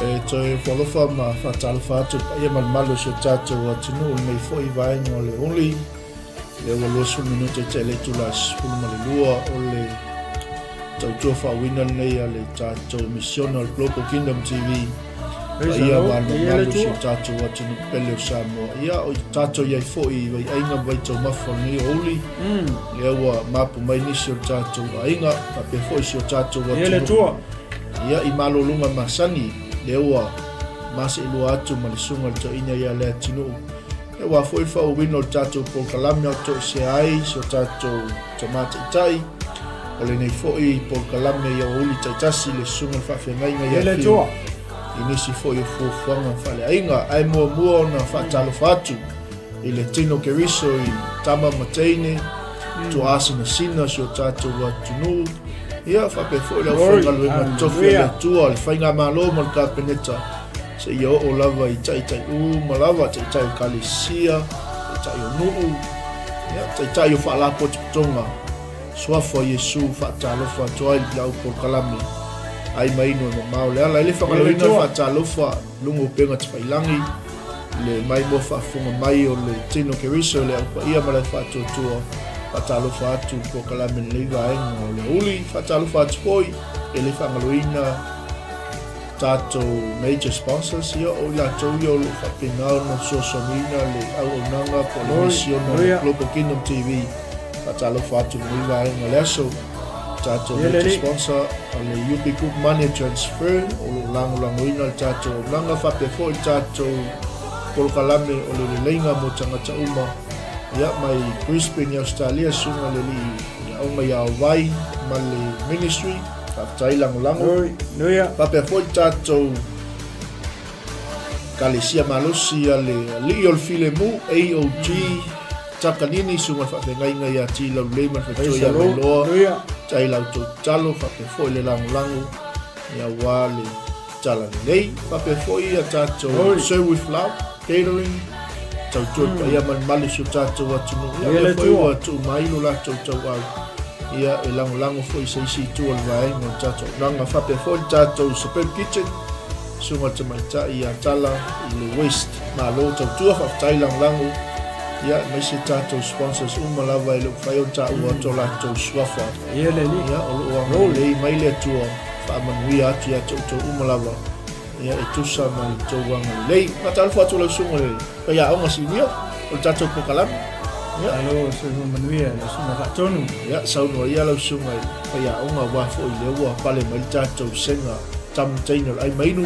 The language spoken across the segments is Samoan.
E toe ofo alofa ma faatalofa atu i le paia ma le mamalu o si o tatou atunuu i lenei foi vaega o le aoauli. Lea ua 20 minute i le itula 12 o le tautua faauuina lenei a le tatou misiona o le Global Kingdom TV. Paia ma le mamalu o si o tatou atunuu pele o Samoa. Ia, o tatou i ai foi i vaiaiga ma vaitaumafa o lenei aoauli. Lea ua mapu mai nisi o le tatou aiga, faapea foi si o tatou atunuu. Ia, i malologa masani, lea ua maseelua atu ma le susuga i le toeaina ia Leatinuu. Aua foi le faaauauina o le tatou polokalame o toesea ai si o tatou tama taitai. O lenei foi polokalame ia ua uli taitasi le susuga i le faafeagaiga ia Fiu i nisi foi o fuafuaga faaleaiga. Ae muamua ona faatalofa atu i le tino Keriso i tama ma teine, tuaasinasina si o tatou atunuu. Ia faapea foi le aufaigaluega tofi a le Atua, le Faigamalo ma le Kapeneta, seia oo lava i taitai uma lava, taitai o ekalesia, taitai o nuu, ia, taitai o faalapotopotoga, suafa o Iesu faatalofa atu ai i lau polokalame ai ma inu e mamao le ala. E le faagaloina le faatalofa luga o upega tafailangi, le maimoa faafofoga mai o le tino Keriso, le au paia ma le au faatuatua, faatalofa atu i le polokalame lenei vaega o le aoauli, faatalofa atu foi e le faagaloina tatou major sponsors, ia o i latou ia o lo o faapena ona fesoasoaniina le auaunaga po o le misiona o le Global Kingdom TV. Faatalofa atu i lenei vaega o le aso. Tatou major sponsor o le UB Group Money Transfer o lo o lagolagoina le tatou auaunaga faapea foi le tatou polokalame o le leleiga mo tagata uma ia mai Brisbane i Australia, susuga le alii aoga ia Ovai ma le ministry. Faafetai lagolago. Faapea foi le tatou Ekalesia malosi a le Alii o le Filemu, AOG, Takanini, Susuga i le Faafeagaiga ia Ti Laulelei ma le Faletua ia Mailoa, Tai la outou tatalo, faapea foi le lagolago aua le tala lelei. Faapea foi a tatou Serve with Love Catering, tautua i paia ma le mamalu o si o tatou atunuu. Ia, lea foi ua tuu mai lo latou tauau, ia, e lagolago foi i se isi itu o le vaega o le tatou auaunaga. Faapea foi le tatou Superb Kitchen, Susuga i le Tamaitai ia Tala i le West. Malo tautua, faafetai lagolago. Ia, aemaise tatou sponsors uma lava e le o mafai ona taua atu o latou suafa. Ia, o lo o agalelei mai le Atua, faamanuia atu ia te outou uma lava. Ia, e tusa ma le tou agalelei. Faatalofa atu lau susuga i le faiaoga sinia o le tatou polokalame. Ia. Malo soifua manuia lau susuga Faatonu. Ia, saunoa ia lau susuga i le faiaoga aua foi lea ua pale mai le tatou sega tamu teine o le ai mainu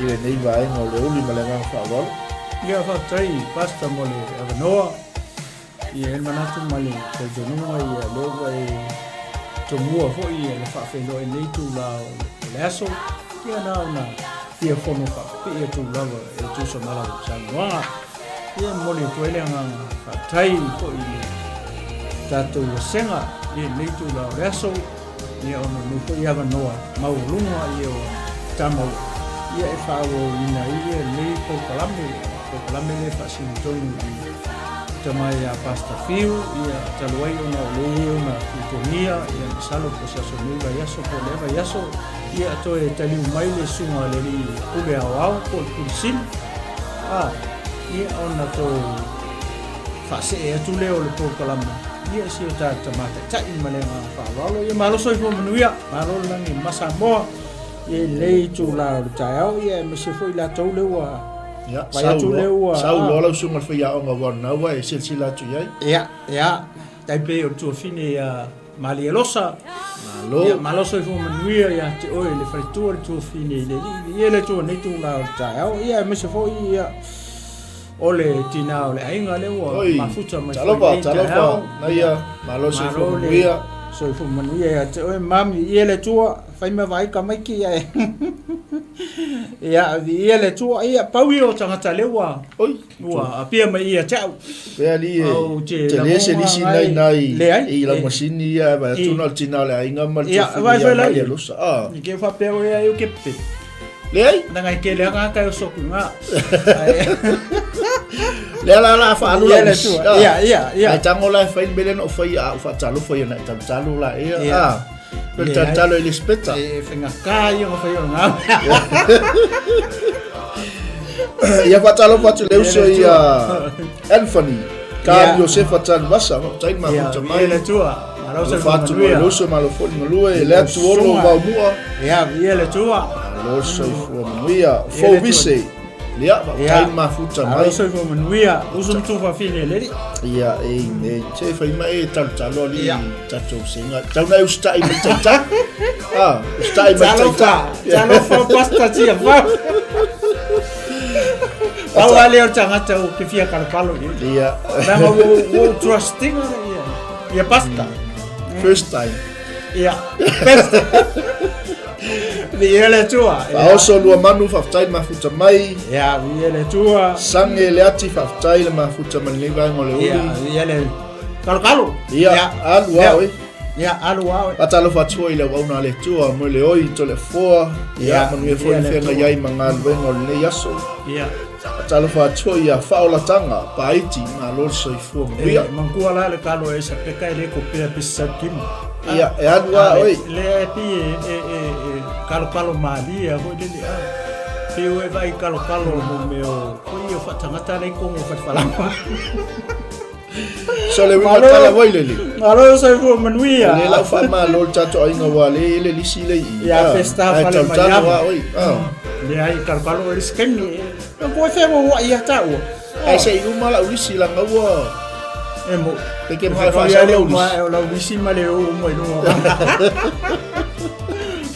i lenei vaega o le aoauli ma le agaga faaaloalo. Ia, faafetai Pastor mo le avanoa. Ia, e i ai le manatu ma le talitonuga ia lea ua e tomua foi ia le faafeiloai i lenei itula o le aso. Ia na ona fia fono faapipii atu lava e tusa ma lau saunoaga. Ia, e momoli atu ai le agaga faafetai foi i le tatou vasega i lenei itula o le aso. Ia, ona o lenei foi avanoa maualuga ia ua tamaua, ia e faaauauina ai ia lenei polokalame, polokalame lea e faasino tonu i tama ia Pastor Fiu, ia talu ai ona o lea e i ai ona tutogia, ia masalo po o se aso nei vaiaso po o lea vaiaso, ia toe taliu mai le susuga a le alii pule aoao po o le pule sili, a, ia ona toe faasee atu lea o le polokalame, ia si o ta tama taitai ma le agaga faaaloalo. Ia malo soifua manuia, malo le lagi ma Samoa, ia i lenei itula o le taeao, ia aemaise foi i latou lea ua Ia, vaai atu lea ua sau loa lau susuga i le faiaoga aua o lena ua e silasila atu i ai. Ia, ia, tai pei o le tuafine ia Malielosa. Malo. Ia, malo soifua manuia ia te oe le faletua le tuafine i le alii. Ia le Atua i lenei itula o le taeao, ia aemaise foi ia O le tina o le aiga lea ua mafuta mai foi lenei taeao. Naia, malo soifua manuia. Soifua manuia ia te oe mami, ia le Atua, fai ma vaai tamaiti ia. Ia, viia le Atua, ia pau ia o tagata lea ua Oi, ua apia mai ia te au. Pea li e tele se lisi nai nai i lau masini ia e vaai atu na o le tina o le aiga ma le tuafine ia Maria Losa. Ah. Ke faapea oe ai o ke pe. Leai. Leaga e tele lava tagata e oso atu i ina. Lea la la faalu lau isi. Ia, ia, ia. Ae tago la e fai le mea lea na ou faia a ou faatalofa ia na e talutalu la ia. Ia. Pe le talotalo Elisapeta. E faigata ia ona fai o lena. Ia faatalofa atu le uso ia Anthony Ka Iosefa Tanuvasa, faafetai le mafuta mai. Ia le Atua. Malo soifua manuia. Le uso malo foi galue, le atu olo vaomua. Ia, ia le Atua. Malo soifua manuia. Fou vise. Ia, faafetai le mafuta mai. Malo soifua manuia. Uso ma tuafafine le alii. Ia, amen. Se fai mai e talotalo alii tatou senga. Tau na e usitai mai taita. Ah, usitai mai taita. Talofa pasta tia fa. Pau lava lea o le tagata ou te fia kalokalo i ai. Ia. Leaga ua ua ou trust ina ia ia pasta. First time. Ia. Best. Viia le Atua. Faaoso lua manu faafetai le mafuta mai. Ia, viia le Atua. Sange le ati faafetai le mafuta mai lenei vaega o le uli. Ia, viia le kalokalo. Ia, alu a oe. Ia, alu a oe. Faatalofa atu foi i le auauna a le Atua mo le oi Toleafoa. Ia, manuia foi le feagai ai ma galuega o lenei aso. Ia. Faatalofa atu foi ia Faaolataga, Paiti, malo le soifua manuia. E manatua la le kalo e sapeka e le kopea pe se saukimo. Ia, e alu a oe. Lea e pei e, e, e, e kalokalo malie a foi lele a. Pei ua e vaai kalokalo mo mea o, foi ia o faatagata la i kogo o fatefalama. So le uiga tala voi lele. Malo soifua manuia. Le lau faamalo le tatou aiga ua le le lisi le i. Ia festa fale mai ava. Oi. Le ai kalokalo e se kaimi. E ko e whea wa ia taua. Ai se i uma lau lisi langa ua. E mo. Te ke mai whaasau lau lisi. O lau lisi ma le o mai lunga.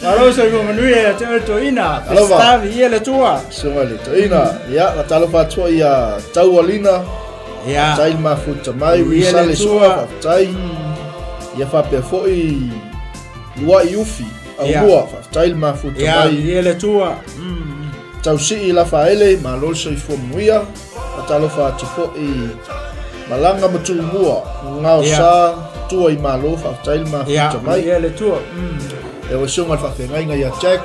Malo soifua manuia ia te oe toeaina. Festa viia le Atua. Suaga le toeaina. Ia, faatalofa atu foi ia Taualina. Ia. Faafetai le mafuta mai, Wisale Sua, faafetai. Ia faapea foi Luai Ufi, Aumua, faafetai le mafuta mai. Ia le Atua. Tausii Lafaele, malo le soifua manuia. Faatalofa atu foi Malaga ma Tumua, Ngao Sa, Tua i Malo, faafetai le mafuta mai. Ia le Atua. E ua susuga i le faafeagaiga ia Jack.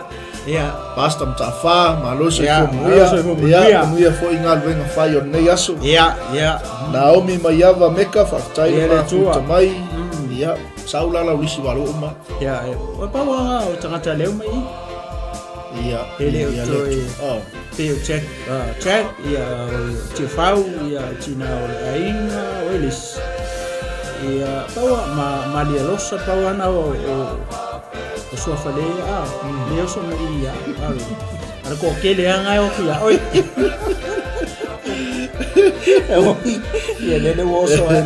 Ia. Pastor Mataafa, malo soifua Ia, manuia. malo soifua manuia. Ia, manuia foi galuega fai o lenei aso. Ia, ia. Naomi Maiava Meka, faafetai Ia, le le Atua. mafuta mai. Ia, sau la lau lisi walo uma. Ia, e, o pau lava o tagata leo mai i. Ia, E le o ia, toe- le Oh. Pei o Jack, Jack, ia, o Tiafau, ia, o Tina o le aiga, o Elis. Ia, pau a, ma, Malialosa, pau ana o, o, o suafa le a, le oso mai i a, a, a le toatele lava na e o atu ia oe. Ia, lele ua oso ai.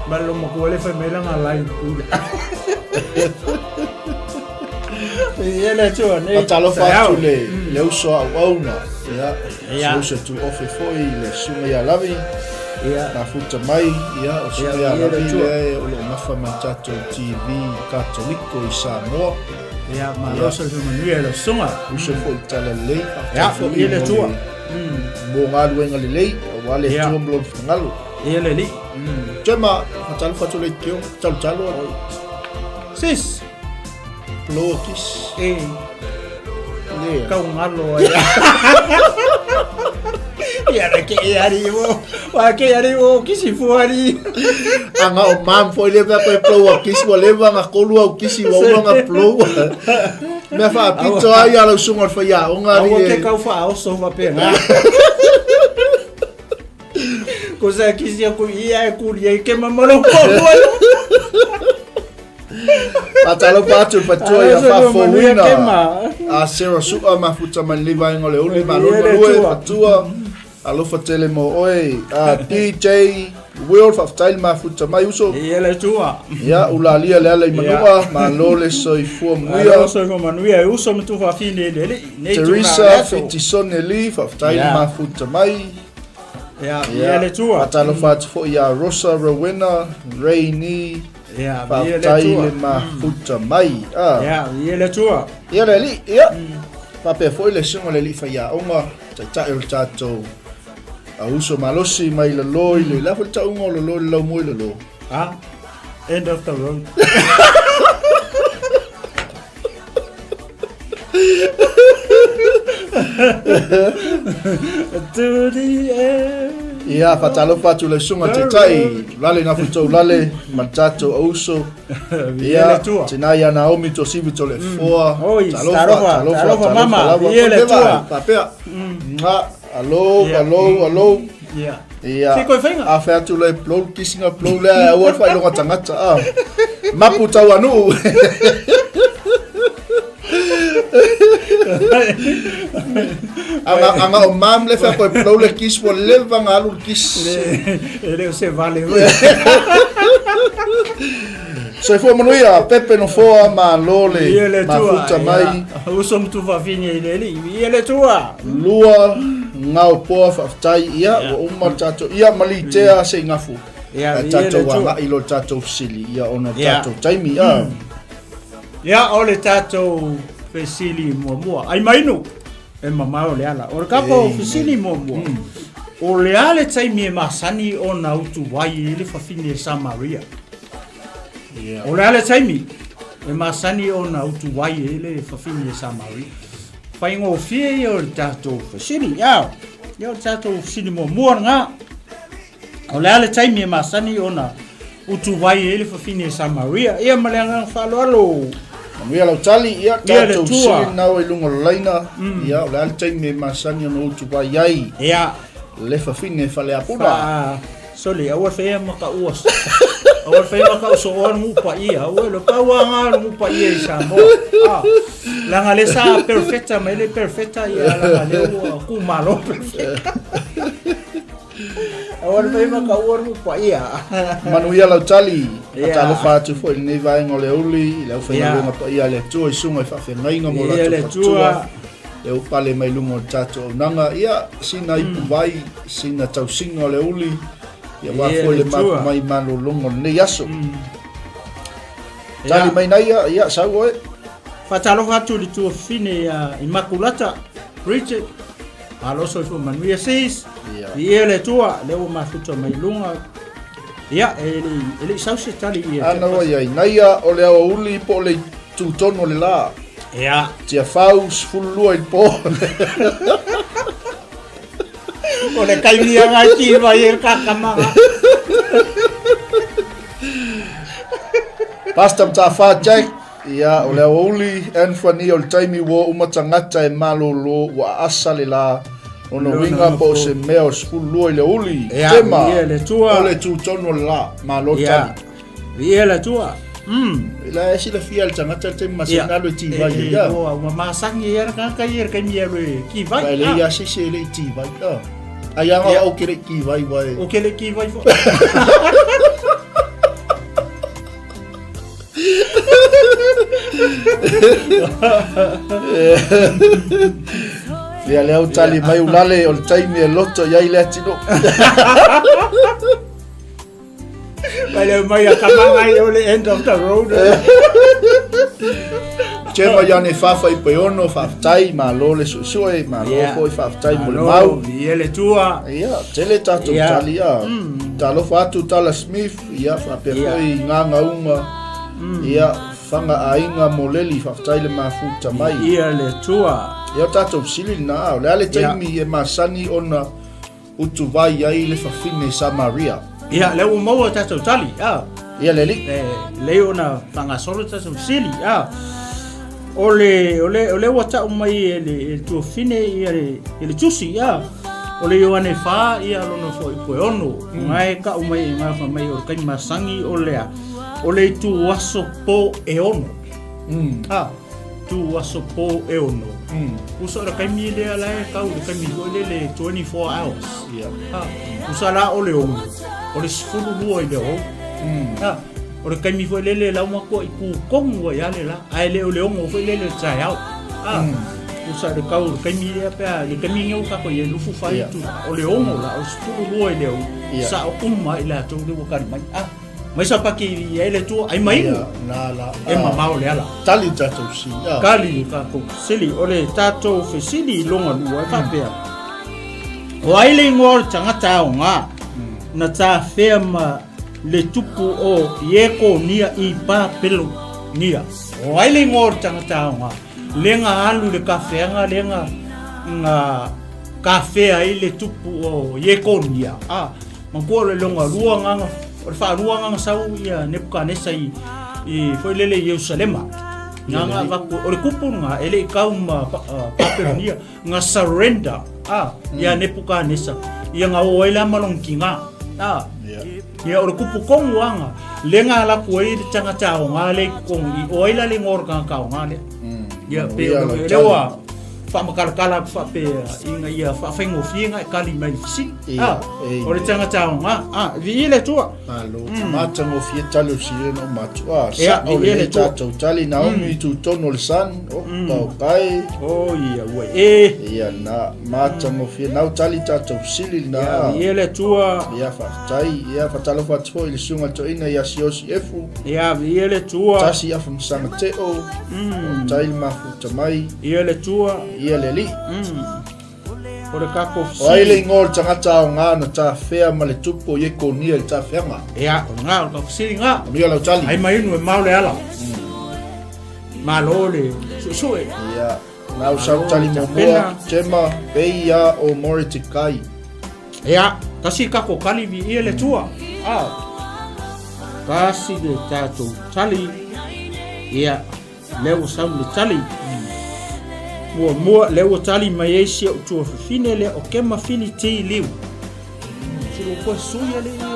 Ma le loomatua le fai mai lana line pula. Ia le Atua nei. Faatalofa atu le, le uso a auauna. Ia, se uso tu ofe foi le susuga ia Lavi. Ia. Mafuta mai, ia, o le susuga ia Lavi lea o lo o nafa ma le tatou TV Katoliko i Samoa. Ia, malo soifua manuia i lau susuga. Uso foi i le tala lelei. Ia, Faafetai foi ia le Atua. Mo galuega lelei, aua le Atua ma lona finagalo. Ia le Alii. Tama, faatalofa atu le Teo, talotalo atu. Sis. Blow a kiss. E. Lea. Kau ngalo ai. Ia le ke e ari o. Wa ke ari o kisi fu ari. Anga o mam foi le mea koe blow a kiss ua leva nga kolu au kisi ua uma nga blow. Mea faapito ai a lau susuga o le faiaoga ali. Aua ke kau faaoso faapena. Ko sa kisi aku ia e kuri ai ke mamalo ko. Faatalofa atu le faletua ia faafouina a Sarah Sua mafuta mai lenei vaega o le uli malo le malue fatua alofa tele mo oe a DJ Will faafetai le mafuta mai uso Ia le Atua. Ia ulalia le ala i manua malo le soifua manuia. Malo soifua manuia e uso ma tuafafine le alii. Nei tulaga Teresa o le aso. Fitisone Lee faafetai le mafuta mai. Ia, ia le Atua. Faatalofa atu foi ia Rosa Rowena Rainey Ia, viia le Faafetai Atua. le mafuta mai. Ah. Ia, viia le Atua. Ia le alii, ia. Faapea foi le susuga i le alii faiaoga, taitai o le tatou uso malosi mai lalo i le, le a foi le tauga o lalo i le laumua i lalo? Ah, end of the road. To the end. Ia, faatalofa atu i lau susuga Taitai, Lale Nafutoulale ma le tatou auso. Ia, tina ia Naomi Tosivi Tolefoa. Oi, talofa, talofa mama. Ia le Atua. Faapea. Nga, alo, alo, alo. Ia. Ia. Se koe whainga. A whai atu le blow kisinga blow lea aua le whailoga tangata. Ah. Mapu tauanuu. Anga anga o mam le fea koe blow le kiss ua leva nga alu le kiss. E le o se vale oi. Soifua manuia, Pepe Nofoa, malo le Ia le Atua. mafuta mai. Ia. Uso mtuvafine i le alii. Ia le Atua. Lua ngao poa faafetai ia ua uma le tatou ia ma litea se i gafu. Ia, Ae ia tatou le Atua. agai loa i le tatou fesili ia ona o le Ia. tatou taimi ia. Ia, o le tatou fesili muamua. Ai mainu, e mamao le ala. O le tatou fesili muamua. O le a le taimi e masani ona utu ai i le fafine Samaria? Ia. O le a le taimi e masani ona utu ai i le fafine Samaria? Faigofie ia o le tatou fesili. Ia, ia o le tatou fesili muamua lena. O le a le taimi e masani ona utuvai ai le fafine Samaria? Ia ma le agaga faaaloalo. Manuia lau tali, ia Ia le tatou tua. sili nao i luga o le laina. Ia, o le a le taimi e masani ona utuvai ai Ia, le fafine Faleapuna. fa sole aua le faia ma ka ua. Aua le faia ma ka usooa le nuu paia. Aua le pau a ngā le nuu paia i Samoa. Ah, leaga le sa perfecta mai le perfecta ia leaga le ua kumalo perfecta. Aua le fai ma ka ua nuu paia. Manuia lau tali, Ia. faatalofa atu foi i lenei vaega o le aoauli, i le aufaigaluega Ia. paia a le Atua i susuga i faafeagaiga mo Ia latou le faletua, Atua. le upale mai luga o le tatou auaunaga. Ia, sina ipuvai, sina tausiga o le aoauli, ia aua Ia foi le le Atua. mapu mai malologa o lenei aso. Tali Ia. mai naia, ia, sau oe. Faatalofa atu i le tuafafine ia Imakulata Bridget. Malo soifua manuia sis. Ia. Viia le Atua, lea ua mafuta mai luga. Ia, e le e le i sau se tali ia. Ana ua iai naia o le aoauli po o le itu tonu o le la. Ia. Tiafau 12 i le po. O le taimi ia ngai ki mai e kakamaga. Pastor Matafa Jack, Ia, o le aoauli Anthony o le taimi ua uma tagata e malolo ua aasa le la, lona uiga po o se mea o le 12 i le aoauli. Ia, Tema, viia le Atua. o le tu tonu o le la, malo Ia, tali. viia le Atua. Mm. La e silafia e le tagata le taimi masani Ia. alu e tivai E, ai, ia. ua ua masani ia le tagata ia le taimi e alu e tivai. Ba e leai lava se isi e le i tivai, a. Ai lava Ia. au ke le i tivai ua e. O ke le i tivai foi. Ia lea ua tali mai ulale o le taimi e loto i ai le atinuu. Mai le mai a kamanga i o le end of the road. Chema iane fafa i Paeono, faafetai, malo le suesue, malo Yeah. foi faafetai mo le Malo, mau. Ia le tua. Ia, tele tatou Yeah. tali a. Talofa atu Tala Smith, ia faapea Ia. foi Gagauga, ia Fagaaiga Moleli, faafetai le mafuta mai. Ia le tua. Ia o tatou fesili lena, o le a le taimi e masani ona utuvai ai le fafine Samaria? Ia, lea ua maua tatou tali, a. Ia le alii. E lelei ona faagasolo tatou fesili, a. O le, o le, o lea ua tau mai e le, e le tuafafine ia le, e le tusi, a. O le Ioane 4, ia lona foi poe ono. Mm. Nga e kau mai e ngā mai o le taimi masangi o lea. O le itu aso po e ono. Mm. A, tu aso po e ono. Mm. Usa o le taimi lea la e kau le taimi foi le le 24 hours. Ia. A, usa la o le ono. O le 12 i le ou. Mm. A, o le taimi foi lele lau matua i kūkomu ai a le la, ae le o le ono foi lele o le taeao. A, usa le kau le taimi lea pe a, le taimi nei ua tatou i ai lufu fai Ia. atu, o le ono la, o le 12 i le aoauli, Ia. sa o uma i latou lea ua tali mai. A, mai sapaki i ai le Atua, ai mai Ia, na la. e mamao le ala. Tali tatou fesili. A. Tali le tatou fesili, o le tatou fesili i lona lua e faapea, O ai le igoa o le tagata aoga na tafea ma le tupu o Iekonia i Papelonia. O ai le igoa o le tagata aoga, le ga alu i le kafeaga le ga ga tafea ai le tupu o Iekonia, a, manatua o le lona lua agaga, o le faalua agaga sau ia Nepukanesa i, i foi lele i Ierusalema. Na nga avatu, o le tupu lena, e le i kau ma Papelonia, na surrender, a, ia Nepukanesa, ia na o ai la ma lona tina, a. Ia, o le kupu tonu lava lea na alu atu ai le tagata aoga lea i totonu i o ai la le igoa o le tagata aoga lea. Ia, pei o lea ua faamatalatala atu faapea ina ia faafaigofie ona e tali mai i le fesili. Ah, o le tagata aoga. Ah, viia le Atua. Malo, matagofie tali o fesili na uma atu. Ah, sao lelei tatou tali, Naomi tutonu o le sun, oka o kai. Oh ia, ua e. Ia na, matagofie, nau tali tatou fesili lena. Ia, viia le Atua. Ia, faafetai. Ia, faatalofa atu foi i le susuga i le toeaina ia Siosi Efu. Ia, viia le Atua. Tasi Afamasaga Teo. Faafetai le mafuta mai. Ia le Atua. Ia le Alii. O le tatou fesili. O ai le igoa o le tagata aoga na tafea ma le tupu o Iekonia i le tafeaga? Ia, o lena, o le tatou fesili lena. Manuia lau tali. Ai ma inu e mao le ala. Malo le suesue. Ia, nau sau tali muamua, Tema, Peia o Moretikai. Ia, tasi tatou tali viia le Atua. Ah. Tasi le tatou tali. Ia, lea ua sau le tali. Muamua, lea ua tali mai ai si ou tuafafine lea o Kema Fili T. Liu. Si lou koe sui ale ia,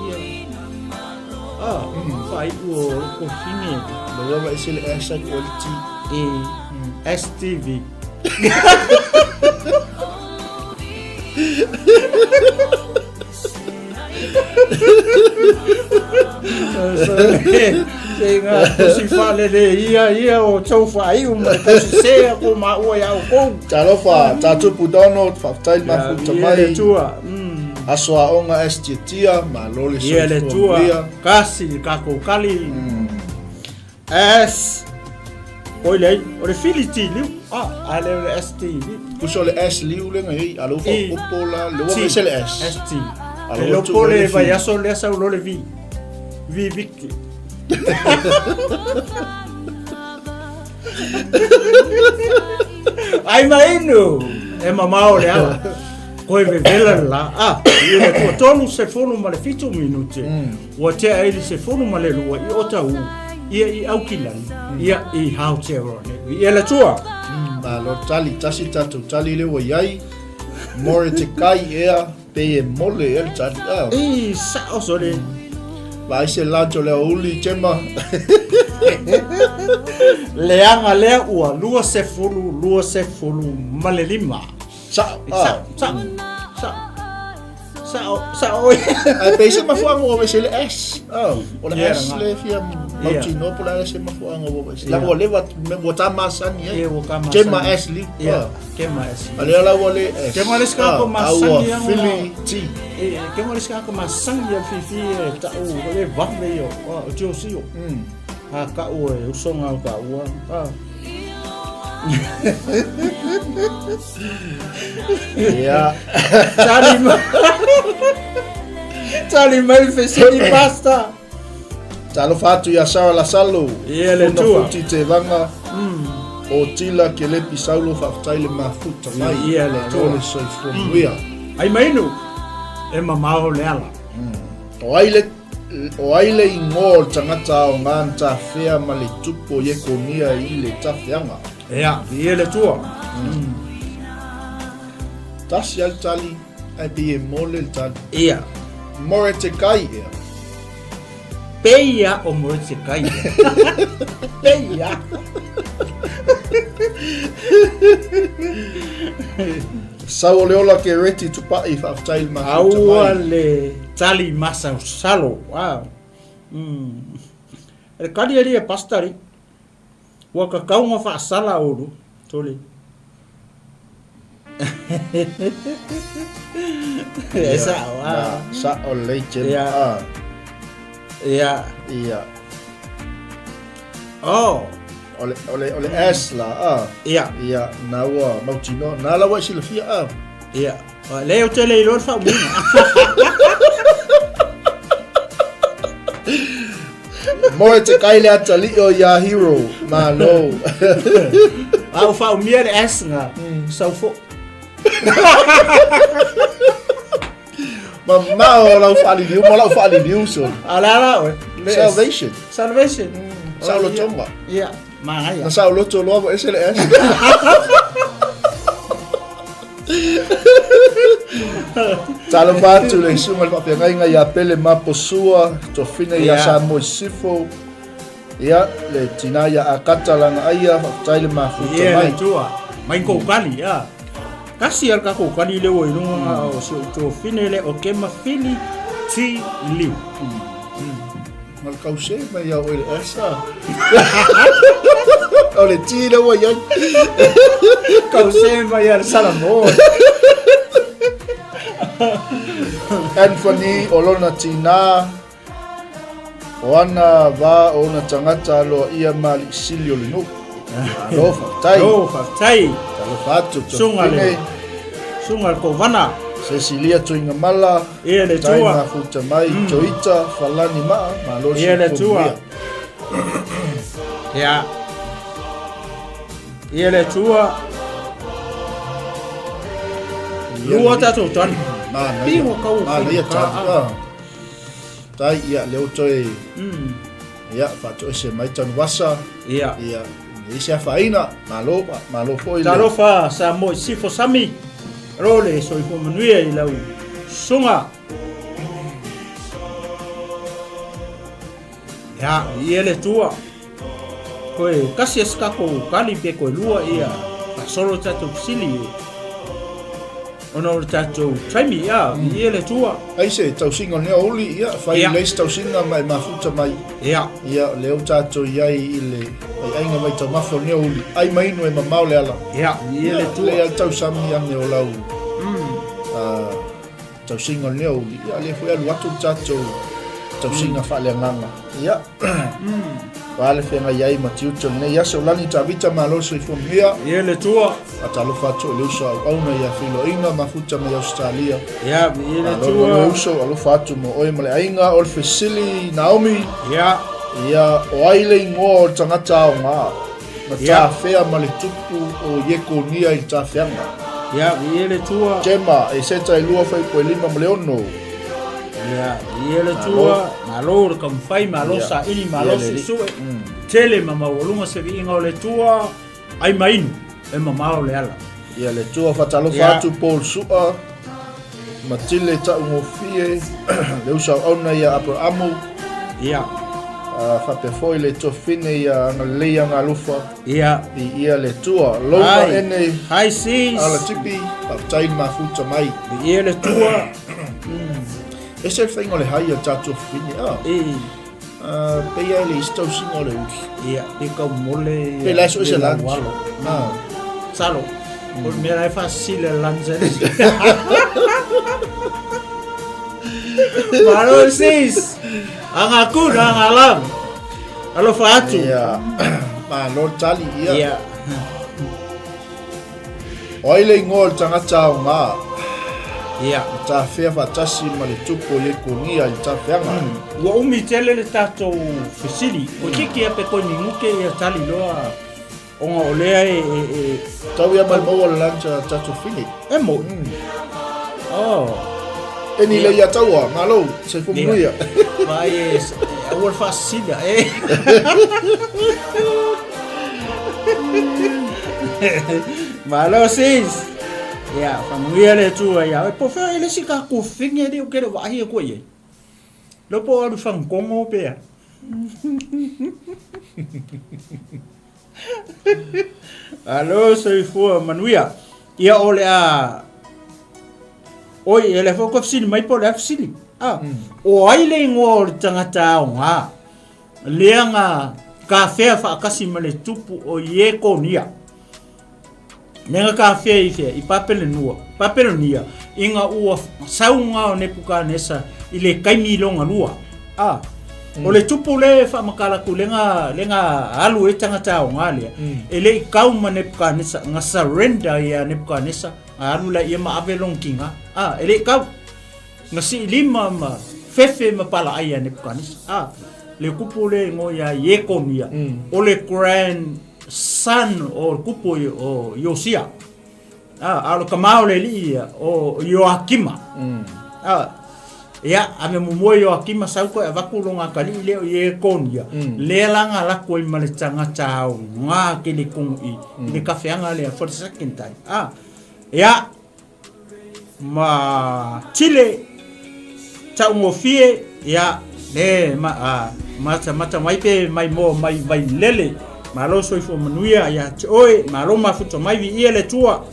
ia. Ah, faaiu o lou tuafafine. Lou lava ese le S ai ko le T. E, STV. Se nga tusi faalele ia ia o tou faaiu ma le tausese a ko maua ia outou. Talofa, Tatupu Donald, faafetai le mafuta mai. Ia le Atua. Aso aoga S Tiatia, malo le Ia le soifua Atua. manuia. Kasi le tatou kali. S. Oi lei, o le fili ti liu. Ah, a le o le S T liu. Puso le S liu le ngai, a lo fa popo la, le wa se le S. S T. A lo po le vai aso le sa lo le V. V Victor. Ai mai inu, e mamao le ala. Koe vevela la. Ah, i le 30 ma le 7 minute. Ua tea ai le 12 i Otahuhu, ia i Aukilani, ia i Aotearoa nei. Viia le Atua! Malo tali, tasi le tatou tali lea ua i ai. More te kai ea, pei e mole ea le tali. Ah. I sao sole. Vaai se lunch o le aoauli, Gemma. Leaga lea ua 20, 25. Sao, ah. Sao, sao, sao. Sao, sao oi. Ae pei se mafuaaga ua aveese le S. Oh, o le S le fia mautinoa po o le a se mafuaaga ua aveese. Leaga ua leva ua ta masani ai. Ia, ua ta masani. Kema S li. Ia, kema S. A lea la ua le S. Kema le sika ko masani ia. Fili T. E, kema le sika ko masani ia fifi e tau o le vave ia. O tio sio. A ka ua e usonga o ka ua. Ah. Ia. Tali mai. Tali mai le fesili pasta. Talofa atu ia Sarah Lasalo. Ia le Atua. Funafuti te vanga. O Tila Kelepi Saulo faafetai le mafuta mai. Ia le Atua. Malo le soifua manuia. Ai mai inu. E mamao le ala. O ai le O ai le igoa o le tagata aoga na tafea ma le tupu o Iekonia i le tafeaga? Ea, viia le Atua. Tasi lava le tali, ae pei e mole le tali. Ia. Moretekai ea. Pei a o Moretekai ea. Pei a. Sau o le ola ke reti tupai faafetai le mafuta mai. Aua le tali masalosalo. Wow. Mm. E kali ali e pastari. Ua kakau nga faasala ulu. Tole. E sao. Na, sao lelei Jim. Ia. Ah. Ia. Ia. Oh. O le, o le, o le S la, ah. Ia. Ia, na ua mautinoa. Na la ua e silafia, ah. Ia. Lea ou te le iloa le faaumiga. Moe te kai le atalii o ia hero. Malo. A ua faaumia le S nga. Sau fo. Mamao lau faaliliu ma lau faaliliu soli. A le a la oe? Salvation. Salvation. Saolotoga. Ia, manaia. Na saoloto loa ua ese le S. Talofa atu le susuga i le faafeagaiga ia Pele Maposua, Tofina ia Samoa Sifo, ia le tina ia Akata Lagaaia, faafetai le mafuta mai. Ia le tua, mai kou kali, ia. Tasi a le tatou kali lea ua i luga o si ou tuafine lea o Kema Fili T. Liu. Ma le kause mai ia oe le S a. O le T lea ua i ai. Kause mai ia le Salamo. Anthony o lona tinā O ana va o ona tagata aloaia ma alii sili o le nuu. Malo faafetai. Malo faafetai. Talofa atu Sunga le Sunga le Kovana. Cecilia Tuigamala. Ia le Tai tua. mafuta mai Joita Falani Maa. Malo Ia le soifua tua. manuia. Ia. Ia le tua. Ia Lua le- tatou tali. Manaia. Pigo kau Manaia whai ka. tali. Ah. Tai ia lea ua toe ia faatoese mai Tanuvasa Ia. ia i se afaina malo malo foi le Talofa Samoa i Sifo Sami. Alo le soifua manuia i lau susuga. Ia, i ele tua. Koe kasi e se tatou kali pe koe lua ia faasolo tatou fesili ona o le tatou taimi ia i le tua. Ai se tausiga o lenei aoauli ia fai Ia. lelei se tausiga ma e mafuta mai Ia. ia lea ua tatou i ai i le aiaiga mai taumafa o lenei aoauli ai ma inu e mamao le ala Ia, i ia le tua. lea le tausami ane o lau tausiga o lenei aoauli ia lea foi alu atu le tatou tausiga faaleagaga ia Ua le feagai ai ma tiute o lenei aso. Lani Tavita, malo le soifua manuia. Ia le Atua. Faatalofa atu i le uso auauna ia Feiloaiga mafuta mai Ausetalia. Ia, ia le Malo Atua. le uso, alofa atu mo oe ma le aiga. O le fesili Naomi. Ia. Ia, o ai le igoa o le tagata aoga na Ia. tafea ma le tupu o Iekonia i le tafeaga? Ia, ia le Atua. Gemma, Eseta e 2 fuaiupu e 5 ma le 6. Ia, ia le Atua, malo le taumafai, malo saili, malo suesue, tele ma maualuga se viiga o le Atua, ai ma inu, e mamao le ala. Ia le Atua faatalofa atu Paul Sua, Matile Taugofie, le uso auauna ia Aperaamu, Ia. faapea foi le tuafafine ia Agalelei Agalufa, Ia. Viia le Atua. Loma ene Hi sis. Alatipi, faafetai le mafuta mai. Viia le Atua. Ese le faiga o le hai a tatou fafine a. E. Pei lava e leai se tausiga o le uli. Ia, pe kau mole ia. Pe la so ese lunch. Ah. Salo. O le mea la e faasisili le lunch e le. Malo sis. Aga good, aga love. Alofa atu. Ia. Malo tali ia. Ia. O ai le ingoa o le tagata aoga? Ia. Na tafea faatasi ma le tupu o Iekonia i le tafeaga. Ua umi tele le tatou fesili. Ko tiki ia pe koe minute ia tali loa ona o lea e, e, e... Tau ia mai maua le lunch a tatou fili. E mo. Oh. E ni le ia taua, malo, soifua manuia. Vai e, aua le faasisila e. Malo sis. Ia, faamanuia le Atua ia oe. Po o fea e le isi tatou fine lea ou te le o vaai atu i ai. Lea po o alu i Fanutogo pe a. Malo soifua manuia. Ia o le a Oi, e le foi koe fesili mai po o le a fesili. Ah, o ai le ingoa o le tagata aoga lea na tafea faatasi ma le tupu o Iekonia? Lea na tafea i fea? I Papelenua, Papelonia, ina ua sau ga o Nepukanesa i le taimi lona lua. Ah, o le tupu lea e faamatala atu lea na, lea na alu ai tagata aoga lea, e le i kau ma Nepukanesa, na surrender ia Nepukanesa, na alu laia ma ave lona tiga. Ah, e le i kau. Na sii lima ma fefe ma palaai ia Nepukanesa. Ah, le kupu lea e igoa ia Iekonia, o le grand son o le kupu o Iosia. A, a o le tama o le alii ia, o Ioakima. A, ia, ave muamua Ioakima sau toe avatu lona atalii lea o Iekonia, lea la na laku ai ma le tagata aoga tele i totonu i i le tafeaga lea for the second time. A, ia, ma Chile taugofie ia le ma a mata mata mai pe mai mo mai vai lele malo soifua manuia ia te oe malo mafuta mai vi ia le tua.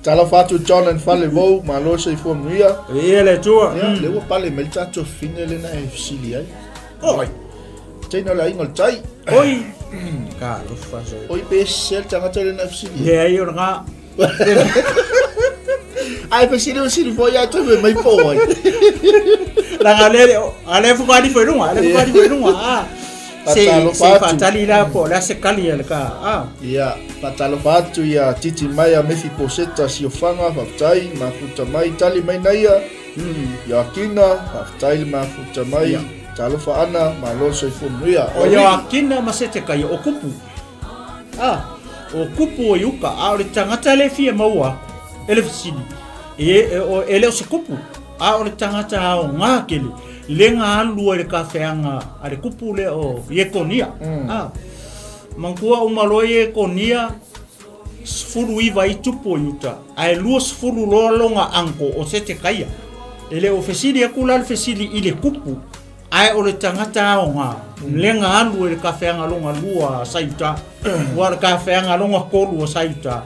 Talofa atu John and Fale Vou, malo soifua manuia. Ia le tua. Ia, le ua pale mai le tatou fine lena e fesili ai. Oi. Teina le aiga o le tai. Oi. Talofa soe. Oi pe se le tagata lena e fesili. Leai o lena. Ai fesili fesili foi ai toe mai po ai. Leaga le a le fuka ali foi lunga, le fuka ali foi lunga. Ah. Se se faatali la po le se kali le ka. Ah. Ia, faatalofa atu ia Titi mai a Mefi Poseta Siofanga, faafetai, mafuta mai, tali mai naia. Ioakina, faafetai le mafuta mai. Talofa ana, malo le soifua manuia. O Ioakina ma Setekaia, o kupu. A, o kupu o Iuka, a o le tagata le fia maua aku, e le fesili, e, e, o, e le o se kupu, a o le tagata aoga tele, le ga alu ai le kafeaga a le kupu lea o Iekonia. A, manatua uma loa Iekonia, 19 ai tupu o Iuta, ae 20 loa lona uncle o Setekaia. E le o fesili atu la le fesili i le kupu, ae o le tagata aoga, lega alu e le kafeaga lona lua a Saiuta, ua o le kafeaga lona tolu a Saiuta,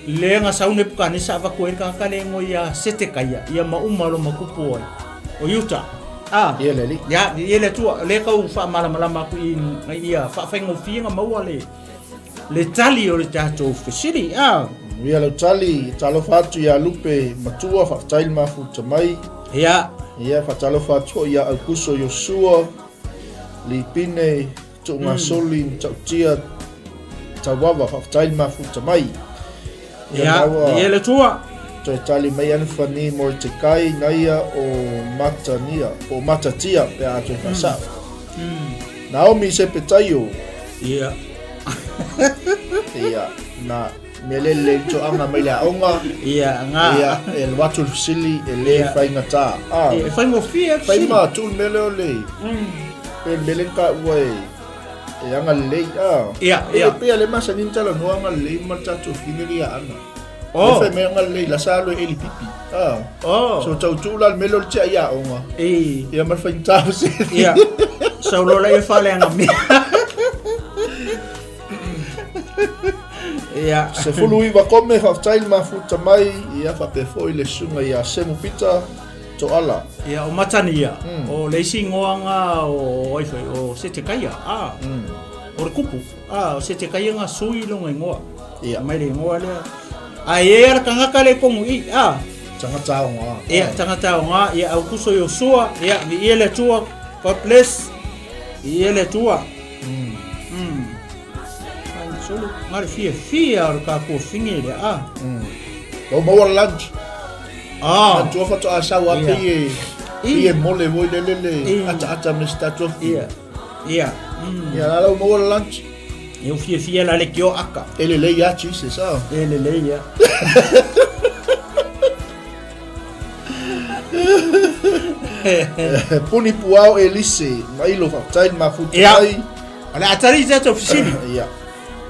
lega sau Nepukanesa avatu ai le tagata le igoa ia Setekaia, ia ma uma loma kupu ai o Iuta. A, Ia le alii. ia, ia le Atua, o lea tau faamalamalama atu i ia faafaigofie na maua le Le tali o le tatou fesili, a. Manuia lau tali, talofa atu ia Lupe matua, faafetai le mafuta mai. Ia. Ia, faatalofa atu foi ia Aukuso Iosua, Lipine, Tuugasoli, mm. Matautia, Tauava, faafetai le mafuta mai. Ia, ia le tua. Toe tali mai Anthony Moritekai, naia o Matania, o Matatia, pe a toe whasao. Mm. Naomi Sepetaio. Ia. Ia, na mea le le toaga mai le aoga. Ia, ngā. Ia, e alu atu le fesili, e le Ia. faigata. Ah, E faigofie fai fesili. ma tu le mea lea o le, pe le mea lea na taua e, e agalelei. Ah. Ia, E ia. pei le masani na talanoa agalelei ma le tatou fine le ia Ana. Oh. Le fai mai agalelei la sa alu e eli pipi. Ah. Oh. So tau tu la le mea lea o le tia i aoga. E. Ia ma le faigata o se. Ia. Sau loa la ia faaleaga mea. Ia. 19 kome, faafetai le mafuta mai, ia faapea foi le susuga ia Semu Pita Toala. Ia, o Matania, o le isi igoa o ai foi, o Setekaia, a, o le kupu, a, o Setekaia nga sui lona igoa. Ia. Mai le igoa lea. A e i ai le tagata le tonu i, a. Tagata aoga. Ia, tagata aoga, ia, Aukuso Iosua, ia, viia le Atua, God bless, viia le Atua. Mm. Ai, solo, nga le fiafia o le tatou fine lea, a. Ua maua le lunch. Ah. Matua faatoa sau a Ia. pei e pei e mole foi lele le Ia. ataata me se tatou fia. Ia. Ia. Mm. Ia la ua maua le lunch. E u fiafia la le kio aka. E lelei ia Jesus ah. E lelei ia. Puni puao Elise, mailo faafetai le mafuta Ia. mai. O le a tali i tatou fesili. Ia.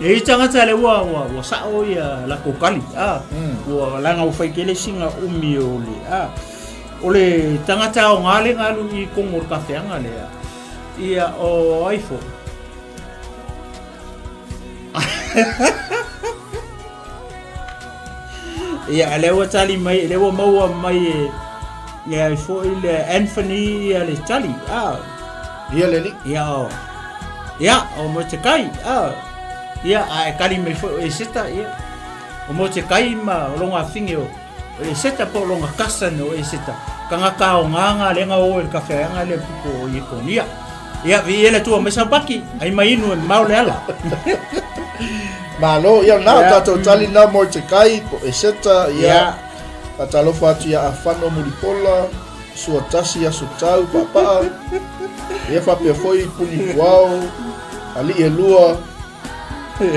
E i tagata le ua ua ua sao ia latou kali a ua leaga ua fai tele sina umi o le a o le tagata aoga le na alu i tonu o le kafeaga lea ia o ai foi ia lea ua tali mai lea ua maua mai e e ai foi le Anthony ia le tali a Ia le alii. Ia o. Ia, o Motekai. A. Ia, a e kali mai foi o Eseta, ia. O Motekai ma o longa afine o o Eseta po o longa cousin o Eseta. Tagata aoga nga le nga o e le kafeaga le pupo o Iekonia. Ia, viia le Atua mai Saupaki, ai mai inu e mamao le ala. Malo, ia na Ia. tatou tali na Motekai po Eseta, ia. Ia. Faatalofa atu ia Afano Mulipola, Sua tasi aso tau paapaa, ia faapea foi puni puao, alii e lua.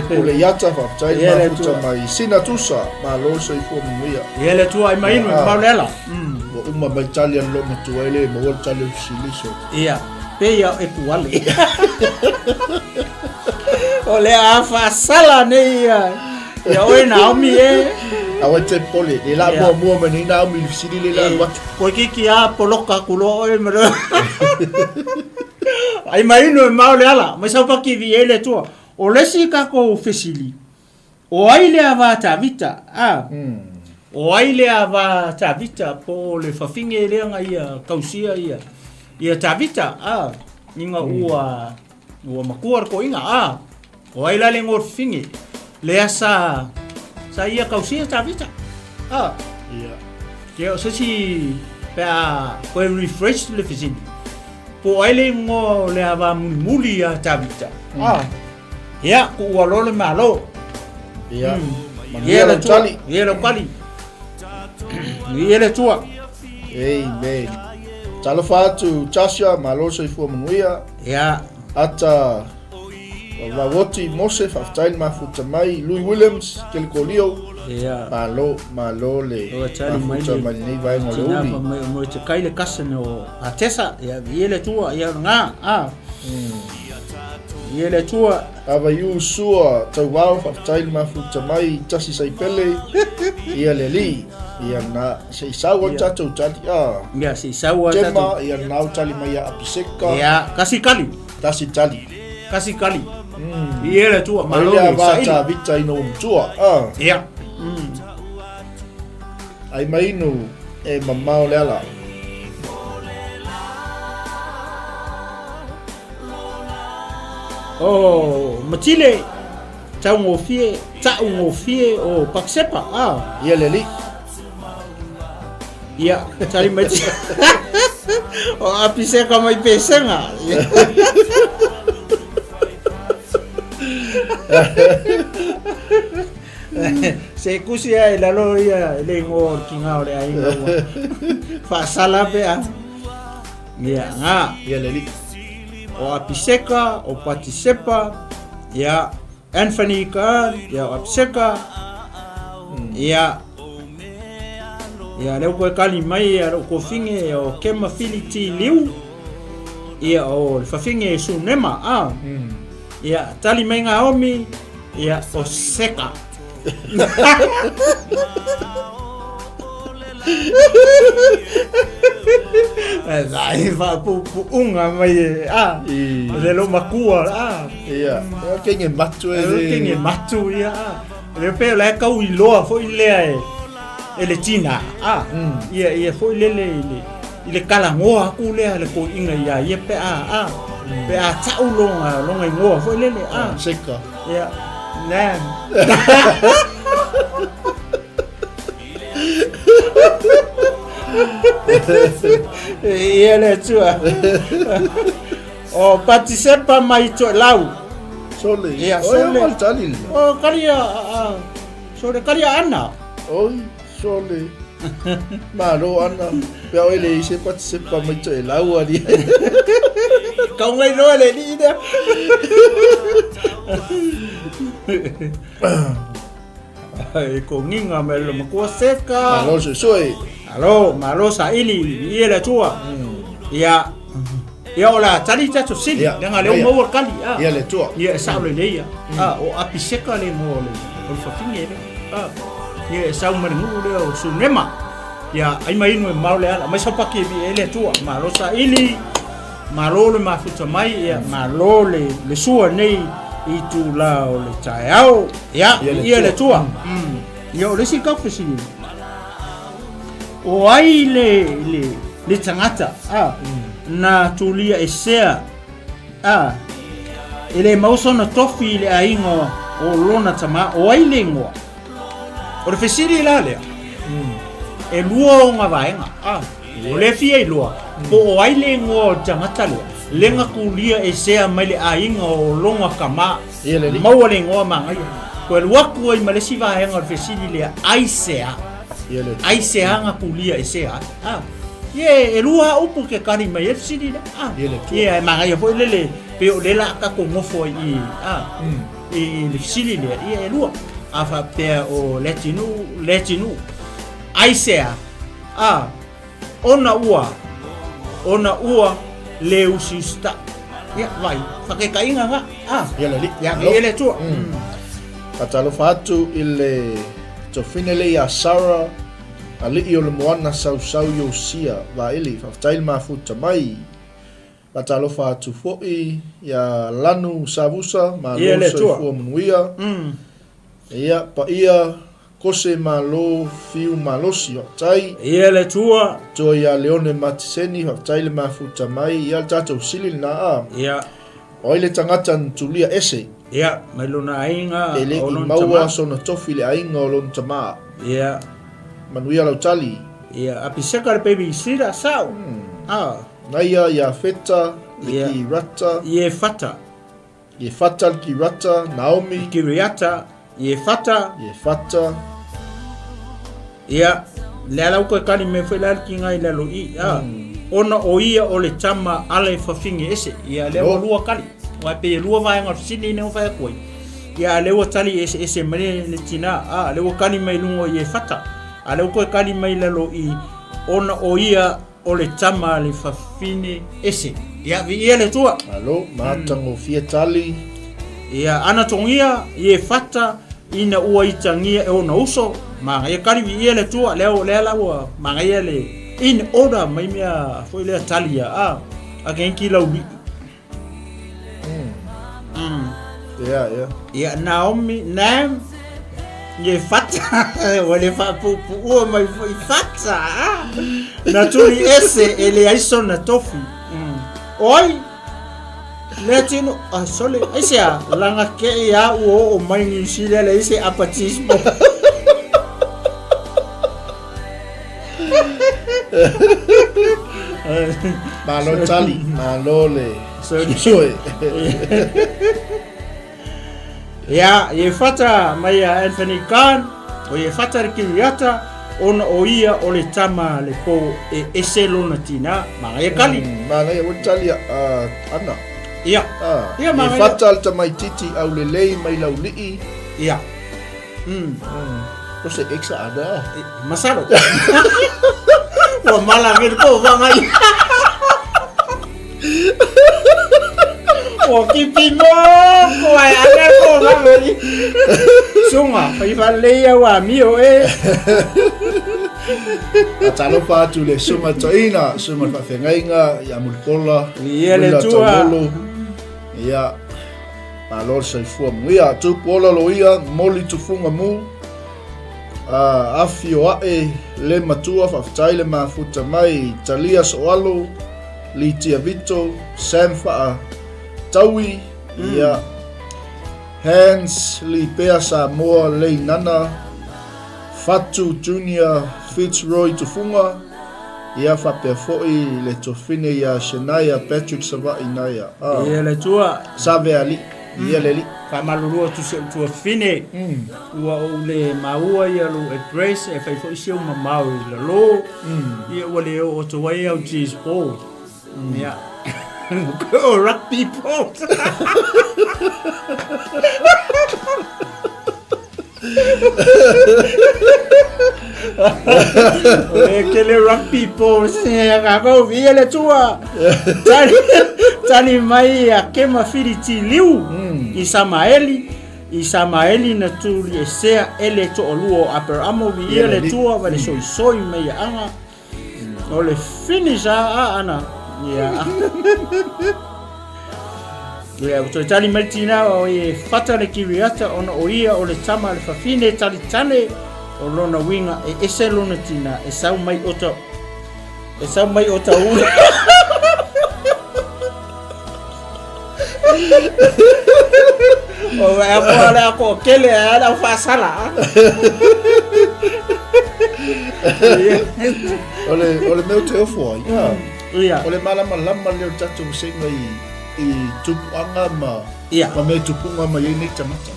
Pule iata faafetai le mafuta mai sina tusa malo le soifua manuia. Ia le Atua ai mai inu e mau le ala. Ua uma mai tali a le loomatua e le maua le tali o le fesili so. Ia, pei a e puale. O le a faasala nei ia ia oe Naomi e. Aua e te pole, le la mua mua mai nei Naomi i le fesili le la alu atu. Koe kiki a poloka aku loa oe ma Ai mai inu e mau le ala, mai saupaki vi e le Atua. O le isi takou fesili, o ai le ava Tavita? A, o ai le ava Tavita po o le fafine lea na ia tausia ia ia Tavita? A, ina ua ua matua le toeaina. A, o ai la le igoa o le fafine lea sa sa ia tausia Tavita? A, Ia. Ia, o se isi pe a toe refresh le fesili, Po o ai le igoa o le ava mulimuli ia Tavita? Ah, ia, kuua loa le Malo. Ia, manuia lau tali. Ia lau tali. Ia le Atua. Amen. Talofa atu Joshua, malo soifua manuia. Ia. Ata Vavoti Mose, faafetai le mafuta mai. Louis Williams, Kelikolio. Ia. Malo, malo le mafuta mai lenei vaega o le uli. Mai mo te kai le kasene o Atesa, ia i le tua, ia nga, a. Ia le tua. Ava iu sua tauao, faafetai le mafuta mai, tasi saipele, ia le alii. Ia na, se i sau ai tatou tali, a. Ia, se i sau ai tatou. Tema, ia na au tali mai ia Apiseka. Ia, kasi kali. Tasi tali. Kasi kali. Ia le tua, malo le saili. Ai le ava vita ina ua matua. Ia. Ai mai inu e mamao le ala. Oh, Matile, taugofie, taugofie o Pakisepa. Ah. Ia le alii. Ia, tali mai te. O Apiseka mai Pesega. Se kusi ai lalo ia le ingoa o le kinga o le aiga ua faasala pe a. Ia, nga. Ia le alii. O Apiseka, o Patisepa, ia, Anthony Khan, ia o Apiseka, ia, ia lea ua koe kali mai ia lou kofine ia o Kema Filiti Liu, ia o le fafine Sunema, a, ia tali mai Naomi, ia o Seka. Ai faapuupuuga mai e a le lo makua a ia e kenge matu e kenge matu ia a le pe la kau iloa foi lea e e le tina a ia ia foi lele i le i le kalagoa aku lea le koiga ia ia pe a a pe a tau longa longa igoa foi lele a seka ia nan. Ia le Atua. O Patisepa mai Toelau. Sole. Ia, Oi, sole. o tali le. O karia a sole karia ana. Oi, sole. Malo ana. Pea oi le ise Patisepa mai Toelau ali. Kau ngai loa le alii lea. E konginga mai le matua seka. Malo suesue. Alo, malo saili i le Atua. Ia, ia o la tali tatou sili, Ia, leaga lea ua ia. maua le kali. A. Ia le Atua. Ia e sao lelei ia. A, o Apiseka le igoa o le o le fafine lea. A, ia e sau mai le nuu lea o Sunema. Ia, ai ma inu e mamao le ala, mai saupaki e viia ai le Atua. Malo saili. Malo le mafuta mai, ia malo le, le sua nei i itula o le taeao. Ia, Ia le ia le Atua. Atua. Mm. Ia, o le isi kau fesili. O ai le, le, le tagata, a, na tulia esea, a, e le maua sona tofi i le aiga o lona tama, o ai le igoa? O le fesili la lea, e lua ona vaega, a, o lea e fia iloa, po o ai le igoa o le tagata lea, le na tulia esea mai le aiga o lona tama, Ia le alii. maua le igoa manaia. Toe alu atu ai ma le isi vaega o le fesili lea, aisea? Ia le. Aisea na tulia esea ai? A, ia e lua lava upu ke kali mai ai le fesili lea, a. Ia le tua. Ia e manaia foi lele, pei o lea la a tatou nofo ai i i, a. I le fesili lea, ia e lua. A faapea o Leatinuu, Leatinuu. Aisea? A, ona ua, ona ua le usiusitaʻi. Ia, vaai, faataitaiga na. A, Ia le alii. Ia, ia le Atua. Faatalofa atu i le tofine lea ia Sarah, alii o le moana sausau Iosia Vaili. Faafetai le mafuta mai. Faatalofa atu foi ia Lanu Savusa, malo Ia le Atua. soifua manuia. Ia, paia Kose malo fiu malosi, faafetai. Ia le Atua. Atua ia Leone Matiseni, faafetai le mafuta mai. Ia le tatou sili lena a. Ia. O ai le tagata na tulia ese. Ia, mai lona aiga E le o i lona maua tama. sona tofi i le aiga o lona tama. Ia. Manuia lau tali. Ia, Apiseka le baby sila sao. A. Naia ia Feta, le Ia. Kirata. Iefata. Iefata le Kirata, Naomi. Kiriata, Iefata. Iefata. Ia, le ala uka kali me foi la ki ngai lalo i a. Ona o ia o le tama ale fafine ese. Ia le ua lua kali. Wa pe lua vaenga o fesili nei o fai atu ai. Ia le ua tali ese ese mai le tina a le ua kali mai lunga o Iefata. A le ua toe kali mai lalo i ona o ia O le tama a le fafine ese. Ia, viia le Atua. Malo, matagofie tali. Ia, ana togia i e fata ina ua itagia e ona uso, manaia kali viia le Atua, lea, lea la ua manaia le in order mai mea foi lea tali ia, a, a kenki lau lii. Ia, ia. Ia, Naomi, Naam, ye fata, ua le faapuupuua mai foi fata, ah. Na tuli ese e leai sona tofi. O ai, lea tino, ah, sole, aisea, laga kei a ua oo mai Niu Sila leai se apatismo. Malo tali, malo le soe. Ia, i e whata mai a Anthony Khan, o i e whata le Kiriata, ona o ia o le tama le po e ese lona tina, manaia kali. Manaia ua tali a Ana. Ia. Ah, Ia, e manaia. whata le tamaititi au lelei mai laulii. Ia. O se ex a Ana. Masalo. Ua mala me ko vangai. Ua kipi mo ko ai ana ko vangai. Sunga, fai fa leia ua mio e. A talofa atu le sunga toeaina, sunga le faafeagaiga ia Mulipola, Ia le Willa Atua. Taulolo. Ia, malo le soifua manuia. Tupu ola loia, moli tufuga mu. A, afio ae le matua, faafetai le mafuta mai, Talia Soalo, Litia Vito, Sam Faa Taui, ia, Hans Lipea Samoa Leinana, Fatu Junior Fitzroy Tufuga, ia faapea foi le tofine ia Shania Patrick Savaii Naia. A, Ia le Atua. Save alii, ia le alii. Faamalulu atu si ou tuafine, ua ou le maua ia lou address e fai foi si ou mamao i lalo, ia ua le oo atu ai au cheese board. Ia. O rugby board. O le kele rugby board ia kākou, viia le Atua. Tali, tali mai ia Kema Filiti Liu i Samaeli, i Samaeli na tuliesea e le toalua o Aperamo, viia le Atua va le soisoi mai ia aga. O le finish a a ana. Ia. Ia, ua toe tali mai le tina o e fata le Kiriata ona o ia o le tama a le fafine talitale o lona uiga e ese lona tina e sau mai ota e sau mai ota ula. O e ako ale ako o kele a ale au whaasala. O le, o le mea o te ofo ai, ia. Ia. O le malamalama lea o le tatou vasega i, i tupuaga ma, Ia. ma mea tupuga mai ai nei tagata.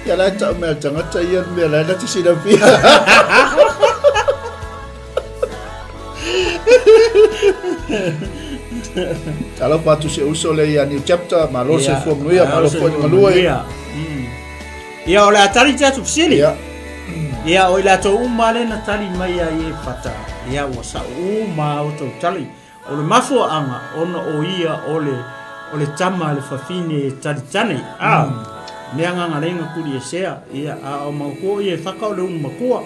Ia la e tau mea tagata ia le mea la e na te silafia. Talofa atu si uso lea ia New Chapter, malo le soifua manuia, malo foi le galue. Ia, o le a tali te atu fesili. Ia, o i latou uma lea na tali mai ia i Fata, ia, ua sao uma a outou tali. O le mafuaaga, ona o ia o le, o le tama a le fafine e talitane, a, mea gagaleiga kuliesea, ia, a o maotua o ia e faka o le ulu makua,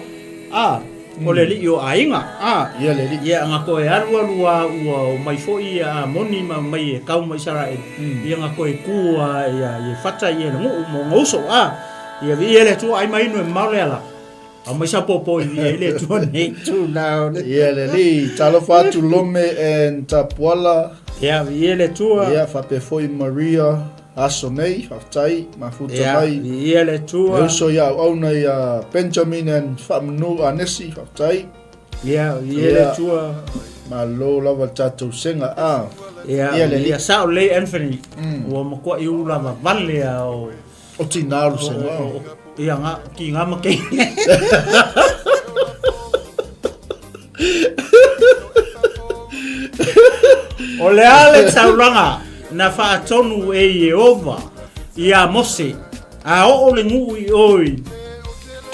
a, o le alii o aiga, a, Ia le alii. Ia, ga toe alu alu a ua omai foi ia Amoni ma omai e kau ma Isaraelu, ia ga toe ku a ia ia fata ia le nuu ma ona uso, a, ia viia le Atua ai ma inu e mamao le ala. Aumai sa popo i ai le Atua nei tula o le. Ia le alii, talofa atu Lome and Tapuala. Ia, viia le Atua. Ia, faapea foi Maria aso nei, faafetai, mafuta Ia, mai. viia le Atua. Le uso ia auauna ia Benjamin and Faamanu Anesi, faafetai. Ia, viia le Atua. Malo lava le tatou sega a. Ia, Ia le alii. ia sao lelei Anthony. Ua matuai ula vavale a o O tina o le sega. Ia nga, ki nga ma kei. O le a le taulaga na faatonu e Ieova iā Mose, a oo le nuu i o i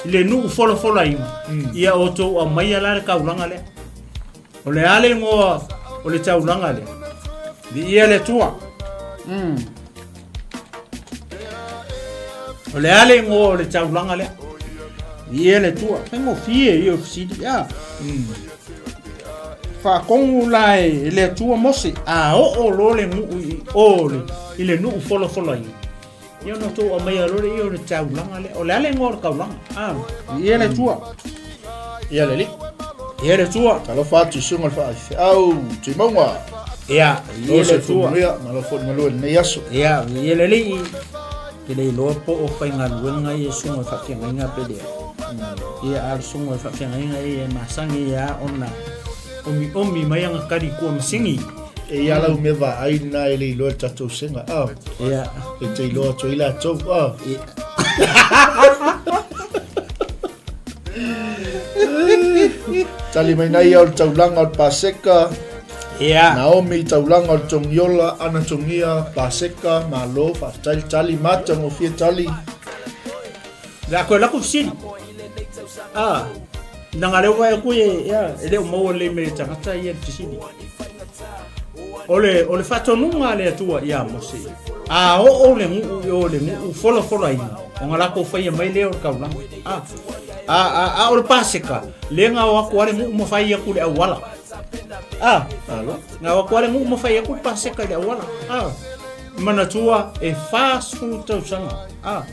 le nuu folafolaina, ia outou aumaia la le taulaga lea. O le a le igoa o le taulaga lea? Viia le Atua. O le a le igoa o le taulaga lea? Viia le Atua. Faigofie ia o fesili. A. Faatonu la e le Atua Mose, a oo loa le nuu i o le, i le nuu folafolaina, ia ona outou aumaia loa lea o le taulaga lea. O le a le igoa o le taulaga? A, viia le Atua. Ia le Alii. Ia le Atua. Talofa atu i susuga i le faifeau Tuimauga. Ia, viia le Atua. Manuia, malo foi le galue i lenei aso. Ia, viia le Alii. Ke le iloa po o faigaluega ia susuga i faafeagaiga pe leai. Ia, a o le susuga i faafeagaiga ia e masani ia ona omiomi mai ana kali i tua masini. E ia lau mea vaai lena e le iloa e le tatou sega. Ah. Ia. E te iloa atu ai latou. Ah. Ia. Tali mai nei au le taulaga o le Paseka. Ia. Naomi taulaga o le Togiola, Ana Togia, Paseka, malo, faafetai le tali, matagofie tali. Le a koe laku fesili. Ah, na leo vai aku e ia, e le o maua lelei mai e tagata ia le fesili. O le, o le faatonuga a le Atua iā Mose, a oo le nuu i o le nuu folafolaina, ona latou faia mai lea o le taulaga. A, a, a, a o le Paseka, lea na o atu lava le nuu ma fai atu i le auala. A, Malo. na o atu lava le nuu ma fai atu le Paseka i le auala. A, manatua e 40 tausaga. A,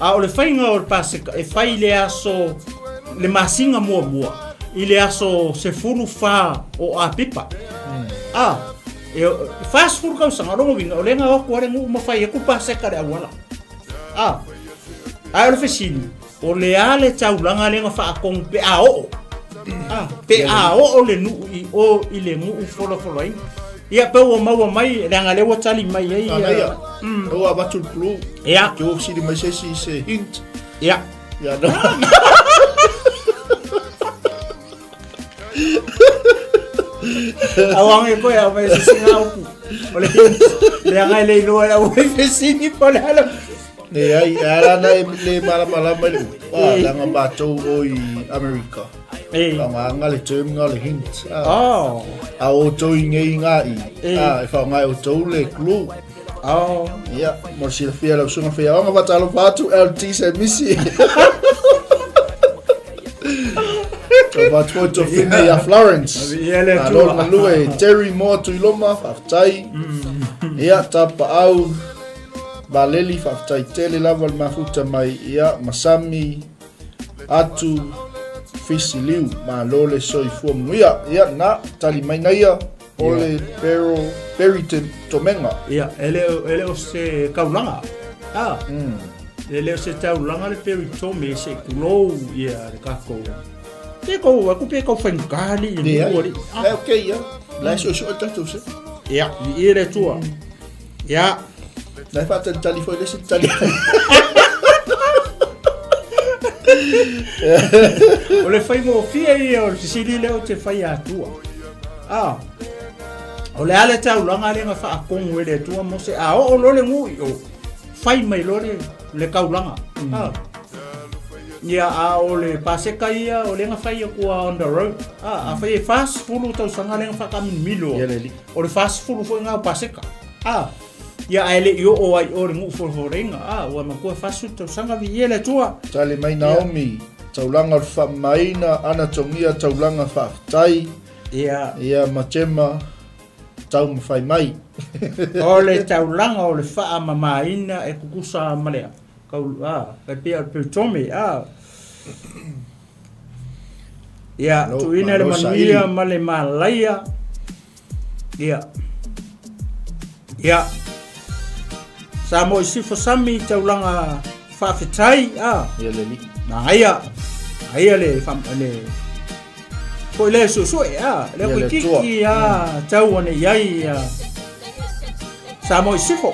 a o le faiga o le Paseka e fai i le aso, le masina muamua, i le aso 14 o Apipa. A, e 40 tausaga, o lona uiga, o lea na o atu lava le nuu ma fai atu le Paseka i le auala. A, ae o le fesili, O le a le taulaga lea na faatonu pe a oo? Ah, pe a oo le nuu i o i le nuu folafolaina. Ia, pe ua maua mai, leaga lea ua tali mai ai. Ana ia, ua avatu le clue. Ia. Ke ua fesili mai se isi se hint. Ia. Ia, no. Auanga koe au mai se singa upu. O le hint. Leaga e le iloa e au ai fesili po le ala. Leai, e ala ana e le malamalama i le upu. Ah, leaga matou o i Amerika. E. Whaongaanga le term nga o le hint. Ah. Oh. A outou i ngei ngā i. E. Ah, e whaonga e outou le clue. Oh. Ia, mo le silafia lau susuga faiaoga, faatalofa atu LT Semisi. Talofa atu foi Tofine ia Florence. Ia le Malo Atua. le galue Terry Moa Tuiloma, faafetai. Ia, Tapaau Valeli, faafetai tele lava le mafuta mai. Ia, Masami atu Fisi Liu, malo le soifua manuia. Ia, na, tali mai na ia. O le Pero, Perry te Tomenga. Ia, e le, e le o se kaulaga. Ah. E le o se taulaga le Perry Tome se kulou ia le tatou. Pe kou, aku pe kou whainga li i Leai. mua li. Ah. Okay, ia. La e suesue le tatou se. Ia, i le Atua. Ia. La e faatalitali foi le isi tali. O le faigofie ia o le fesili lea ou te fai atua. Ah. O le a le taulaga lea na faatonu e le Atua Mose, a oo loa le nuu i o, fai mai loa le, le taulaga. Mm. Ah. Ia, a o le paseka ia, o lea na fai atu a on the road. Ah, a fai e 40 tausaga lea na faakaminimilo. Ia le alii. O le 40 foi na o paseka. Ah. Ia, ae le i oo ai o le nuu folafoleina. Ah, ua matua 40 tausaga viia le Atua. Tali mai Naomi, taulaga o le faamamaina, ana togia taulaga faafetai. Ia. Ia ma Gemma taumafai mai. O le taulaga o le faamamaina e kukusa ma le kau a e pei o le peutome a. Ia, Malo, tuuina le malo manuia saili. ma le malaia. Ia. Ia. Samoa i Sifo Sami taulaga faafetai a. Ia le alii. Manaia. Manaia le le Foi lea suesue a, lea Ia koe le Atua. kiki a, tau ane i ai a, Samoa i sifo.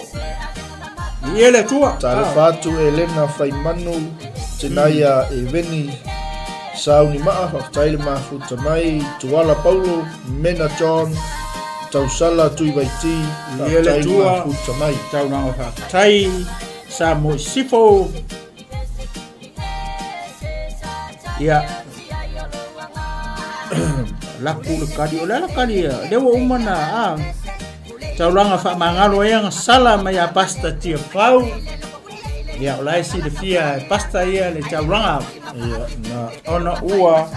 Ia le Atua. Talofa atu Elena Faimanu, Tinaia Eveni, Sauni Maa, faafetai le mafuta mai, Tuala Paulo, Mena John, Tausala Tuivaiti, Ia le faafetai le Atua. mafuta mai. Taulaga faafetai, Samoa i sifo. Ia. Laku le kali. O le ala kali ia. Lea ua uma na a. Taulaga faamagalo ai aga sala mai a Pastor Tiafau. Ia, o la e silafia e Pastor ia le taulaga. Ia, na. Ona ua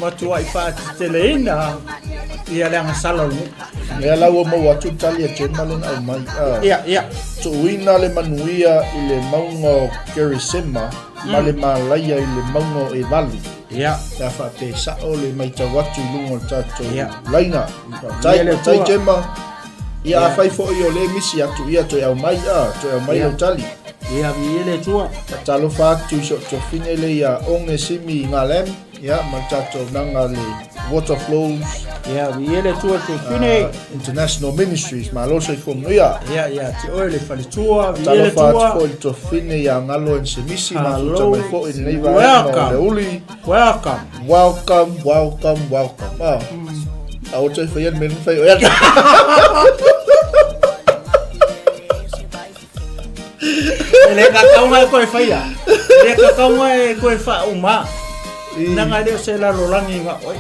matuai faateteleina ia le agasala o le nuu. Lea la ua maua atu le tali a Gemma lea na aumai. A. Ia, ia. Tuuina le manuia i le mauga o Gerisema ma le malaia i le mauga o Evalu. Ia. Pe a faapea e sao le matau atu i luga o le tatou Ia. laina. Faafetai, Ia le faafetai Atua. Gemma. Ia, afai foi o lea e misi atu, ia toe aumai, a, toe aumai Ia. lau tali. Ia, viia le Atua. Faatalofa atu i si ou tuafine lea ia Onge Simi Ngalem, ia, ma le tatou auaunaga le Water Flows Ia, viia le Atua tuafine. International Ministries. Malo le soifua manuia. Ia, ia te oe le faletua, viia le Talofa atu Atua. foi i le tuafine ia Galo and Semisi, mafuta Hello. mai foi i lenei vaega o Welcome. le uli. Welcome. Welcome, welcome, welcome. Ah. A o toe whai le mea whai o ea. E le kakaunga e koe whaia. E le kakaunga e koe whauma. Nanga leo se lalolangi nga oi.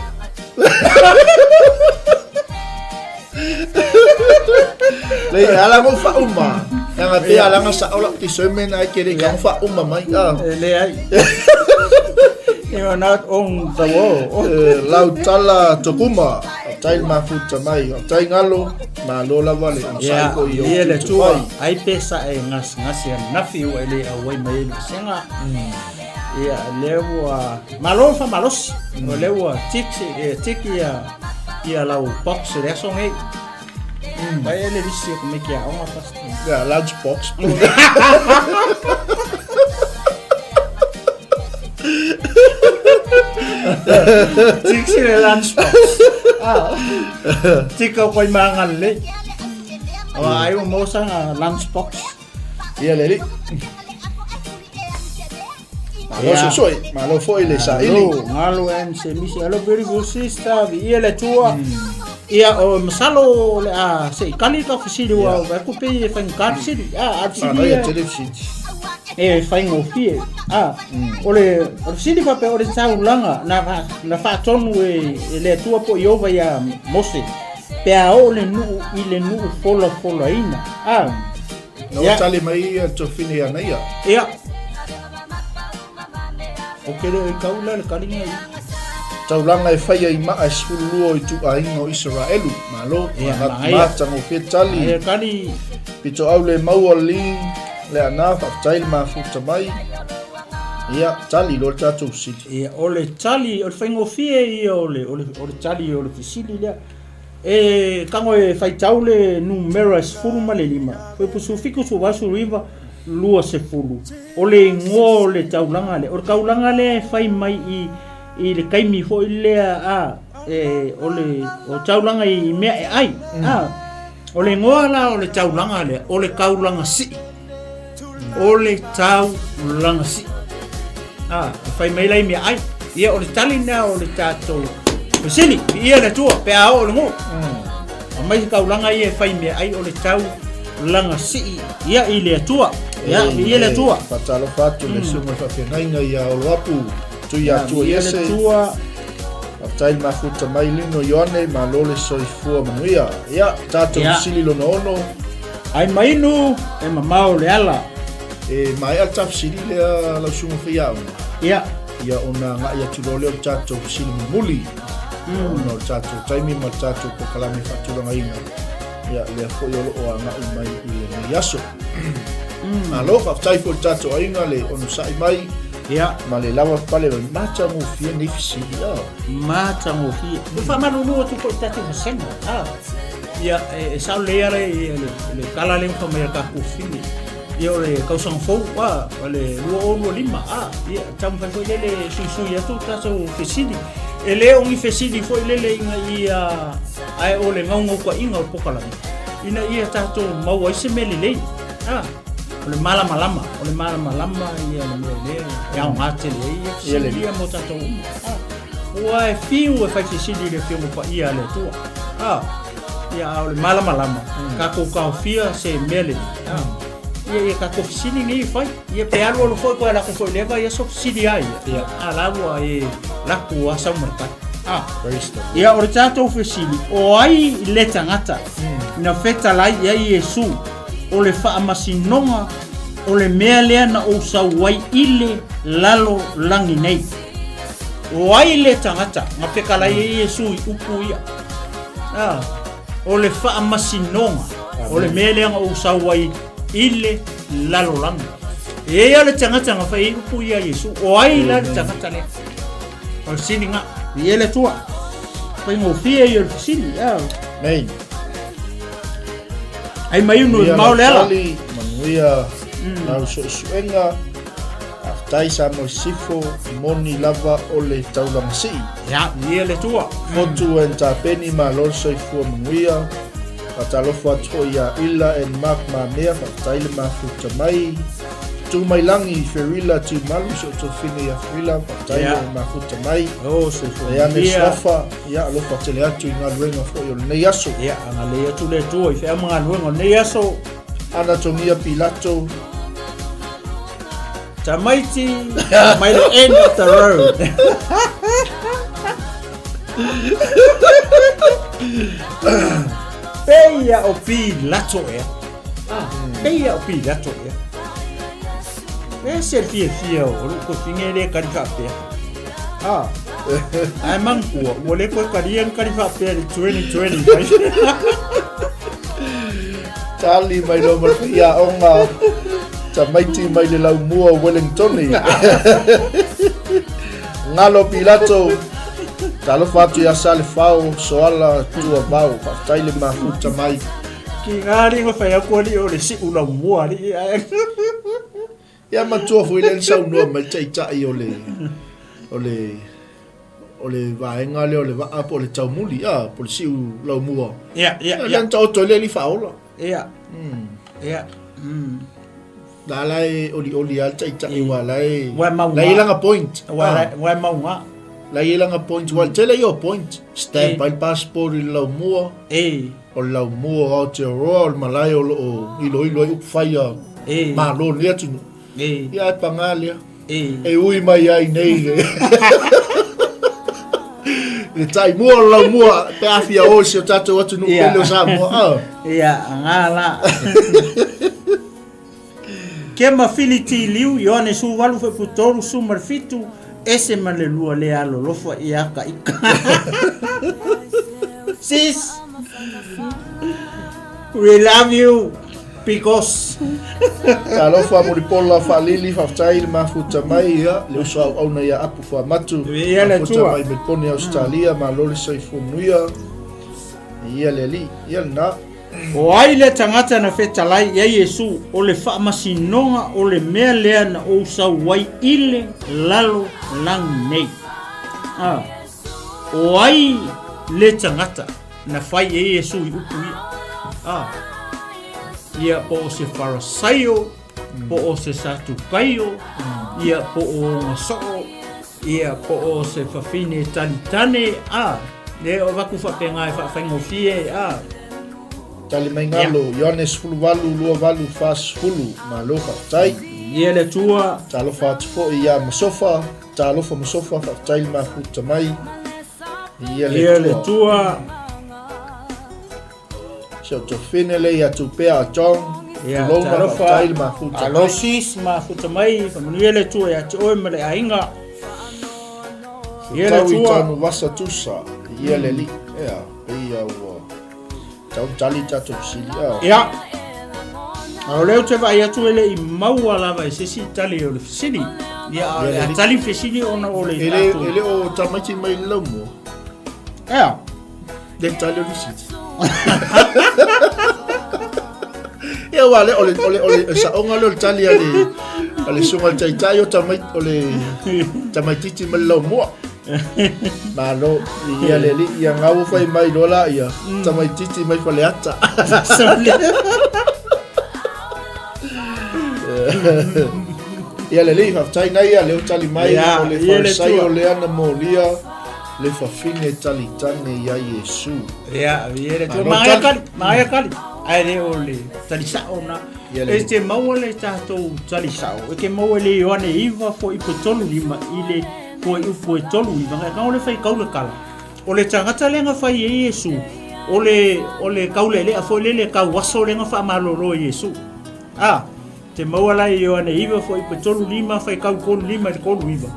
Le ala ngo whauma. Nanga te ala nga sa ola ti somen ai ke le ka whauma mai. Ah. E le ai. You are not on the wall. Lau tala tokuma. Tai mafuta mai. Tai ngalo. Malo lava le Ia, onosai foi i ou ia le tiute Atua, fai. ai pe sa e gasegase ananafi ua e le auai mai ai le vasega. Ia, lea ua malo le faamalosi, o lea ua tick eh, tick ia ia lau box i le aso nei. Vai e le lisi o komiti aoga pastor. Ia, lunch box. Tick si le lunch box. Ah. Tick au koe magalelei. Aua ai ua maua sana lunch box. Ia le alii. Malo sosoe, malo foi le saili. Malo, galo and semisi. Hello beautiful sister, viia le Atua. Ia, o masalo le a se i kali ka fesili ua yeah. Ku pei e faigata fesili. Ah, a fesili Manaia e, tele fesili. e faigofie. Ah, o le fesili faapea o le taulaga na na faatonu e, e le Atua po o Ieova iā Mose pe a oo le nuu i le nuu folafolaina. Ah, Na ua tali mai ia le tuafine ia Naia. Ia. O ke leo i kau la le kalinga i. Taulaga e faia i maa e 12 o ituaiga o Isaraelu. Malo, Ia, manatu manaia. matagofie tali. Manaia kali. Pitoau le maua Ling le ana, faafetai le mafuta mai. Ia, tali loa le tatou fesili. Ia, o le tali, o le faigofie ia o le, o le, o le tali o le fesili lea. E tago e faitau le numera e 15, 17, 18, 20. O le igoa o le taulaga lea, o le taulaga lea e fai mai i, i le taimi foi lea a, e, o le o taulaga i mea e ai. A, o le igoa la o le taulaga lea, o le taulaga sii. O le taulaga sii. A, e fai mai la i meaai. Ia, o le tali lena o le tatou fesili. Viia le Atua pe a oo i le nuu. Aemaise taulaga ia e fai meaai o le tau laga sii ia i le Atua. Ia, viia le Atua. Faatalofa atu le susuga i le faafeagaiga ia Oloapu Tuiatua Iese. Viia le Atua. Faafetai le mafuta mai Lino Ioane, malo le soifua manuia. Ia, tatou fesili lona ono. Ai mainu e mamao le ala. E maea le tafesili lea lau susuga faiaoga. Ia. Ia ona agai atu loa lea o le tatou fesili mulimuli. Ona o le tatou taimi ma le tatou polokalame faatulagaina. Ia, lea foi o lo o agai mai i lenei aso. Malo, faafetai foi i le tatou aiga le onosai mai. Ia. Ma le lava pale mai matagofie nei fesili. Ah. Matagofie. E faamalulu atu foi i le tatou vasega. Ah. Ia, e sao lelei lava le, le, le tala lea ua fai mai a le tatou fine. Ia o le tausaga fou, ah, o le 2025, ah, ia, taumafai foi lele e suisui atu tatou fesili. E le o ni fesili foi lele ina ia, ae o le gaugaukaʻiga o le pokalame, ina ia tatou maua ai se mea lelei. Ah, o le malamalama, o le malamalama ia le mea lea e aoga tele ai ia fesili ia mo tatou uma. Ah, ua e fiu e fai fesili i le Afioga Paia a le Atua. Ah, ia a o le malamalama, tatou taofia se mea lelei. Ah, ia ia tatou fesili nei e fai. Ia pe alualu foi koe lako foi leva ia so fesili a ia. Ia. A la ua e lako a sau ma le tali. Ah. Praise the Lord. Ia o le tatou fesili, o ai le tagata na fetalai i ai Iesu o le faamasinoga o le mea lea na ou sau ai i le lalo lagi nei? O ai le tagata na fetalai ai Iesu i upu ia? Ah, o le faamasinoga o le mea lea na ou sau ai i le lalolagi. E i ai lava le tagata na fai ai upu ia a Iesu. O ai la le tagata lea? O le fesili lena. I e le Atua. Faigofie ia o le fesili. Ah. Nei. Ai mai unu e mao le ala. Manuia lau suesuega. Faafetai Samoa Sisifo, moni lava o le taulaga sii. Ia, ia le Atua. Fotu and Tapeni, malo le soifua manuia. Faatalofa atu foi ia Ila and Mark Mamea, faafetai le mafuta mai. Tumailangi, Ferila Tiumalu, si ou tofine ia Ferila, faafetai Ia. le mafuta mai. O, soifua Ia ane manuia. suafa, ia alofa tele atu i galuega foi o lenei aso. Ia, agalelei atu le Atua i feau ma galuega o lenei aso. Anatomia Pilato. Tamaiti mai le end of the road. Peia o Pilato ea. Ah, peia o Pilato ea. E se fiafia o lou tofiga e le kali faapea. Ah. Ae manatua, ua le toe talia ni kali faapea i le 2025. Tali mai loa ma le faiaoga tamaiti mai le laumua o Wellingtoni. Ngalo Pilato, talofa atu ia Salefao, Soala, Tuavao, faafetai le mafuta mai. Ki ngā ringa whai aku ali o le siu laumua ali. Ia matua foi lea na saunoa mai le taitai o le o le o le vaega lea o le vaa po o le taumuli, a, po o le siu laumua. Ia, ia, Ia, ia. lea na taoto ai le alii faaola. Ia. Ia. La la e olioli lava le taitai aua la e Ua e mauga. la e i ai lana point. Ua Ah. ua e mauga. La e i ai lana point aua o le tele ia o point. Stamp ai le passport i le laumua. E. O le laumua o Aotearoa, o le malae o lo o iloilo ai upufai a Malo o lenei atunuu. Ia ae paga lea. E ui mai ai nei le le taimua o le laumua pe a fia o i si o tatou atunuu pele o Samoa. Ah. Ia, ngā la. Kema Fili T. Liu, Ioane 18 fuaiupu 37, ese ma le lua le alolofa ia ka ika. Sis, we love you because. Talofa Mulipola Faalili, faafetai le mafuta mai, ia, le uso auauna ia Apu Fuamatu, Ia le mafuta Atua. mai Melipone Ausetalia, malo le soifua manuia, ia le alii, ia lena. O ai le tagata na fetalai i ai Iesu, o le faamasinoga o le mea lea na ou sau ai i le lalo lagi nei. A, o ai le tagata na fai i ai Iesu i upu ia? A, ia po o se Farasaio, po o se Satukaio, ia po o ona soo, Ia, po o se fafine talitane, a, e o avatu faapena e faafaigofie, a. Tali mai galo, Ioane 18, 28, 40, malo faafetai. Ia le Atua. Talofa atu foi ia Masofa, talofa Masofa, faafetai le mafuta mai. Ia le Atua. Si o tofine le ia tupea a John. Ia, Tulou ma talofa. faafetai le mafuta mai. Alosis mafuta mai, faamanuia le Atua ia te oe ma le aiga. Ia le Tau i Atua. tanu vasa tusa, ia le li. Ea, pei ua tau tali tatou fesili. Ea. Ia. A o lea ou te vaai atu e le i maua lava i se isi tali o le fesili. Ia, a o le a tali fesili ona o le E le, e le o tamaiti mai le laumua. Ea. Le tali o le fesili. Ia ua le o le o le o le saoga lea o le tali a le a le susuga i le taitai o tamai o le tamaitiiti mai le laumua. Malo ia le alii ia gau fai mai loa la ia tamaitiiti mai Faleata. Ia le alii faafetai nai ia lea ua tali mai Ia, o le ia le Farisaio Atua. lea na molia le fafine talitane ia Iesu. Ia, ia le Atua. Malo Manaia tali. kali, manaia kali. Ae le o le tali sao na. Ia le E te maua le tatou tali sao. E te maua i le Ioane 9 fuaiupu e 35 i le fuaiupu e 39. Ngai kau le fai kau le kala. O le tagata lea na fai e Iesu, o le, o le kaulelea foi lele kau aso lea na faamalolo e Iesu. A, te maua la i Ioane 9 fuaiupu e 35 fai kau 35 i le 39.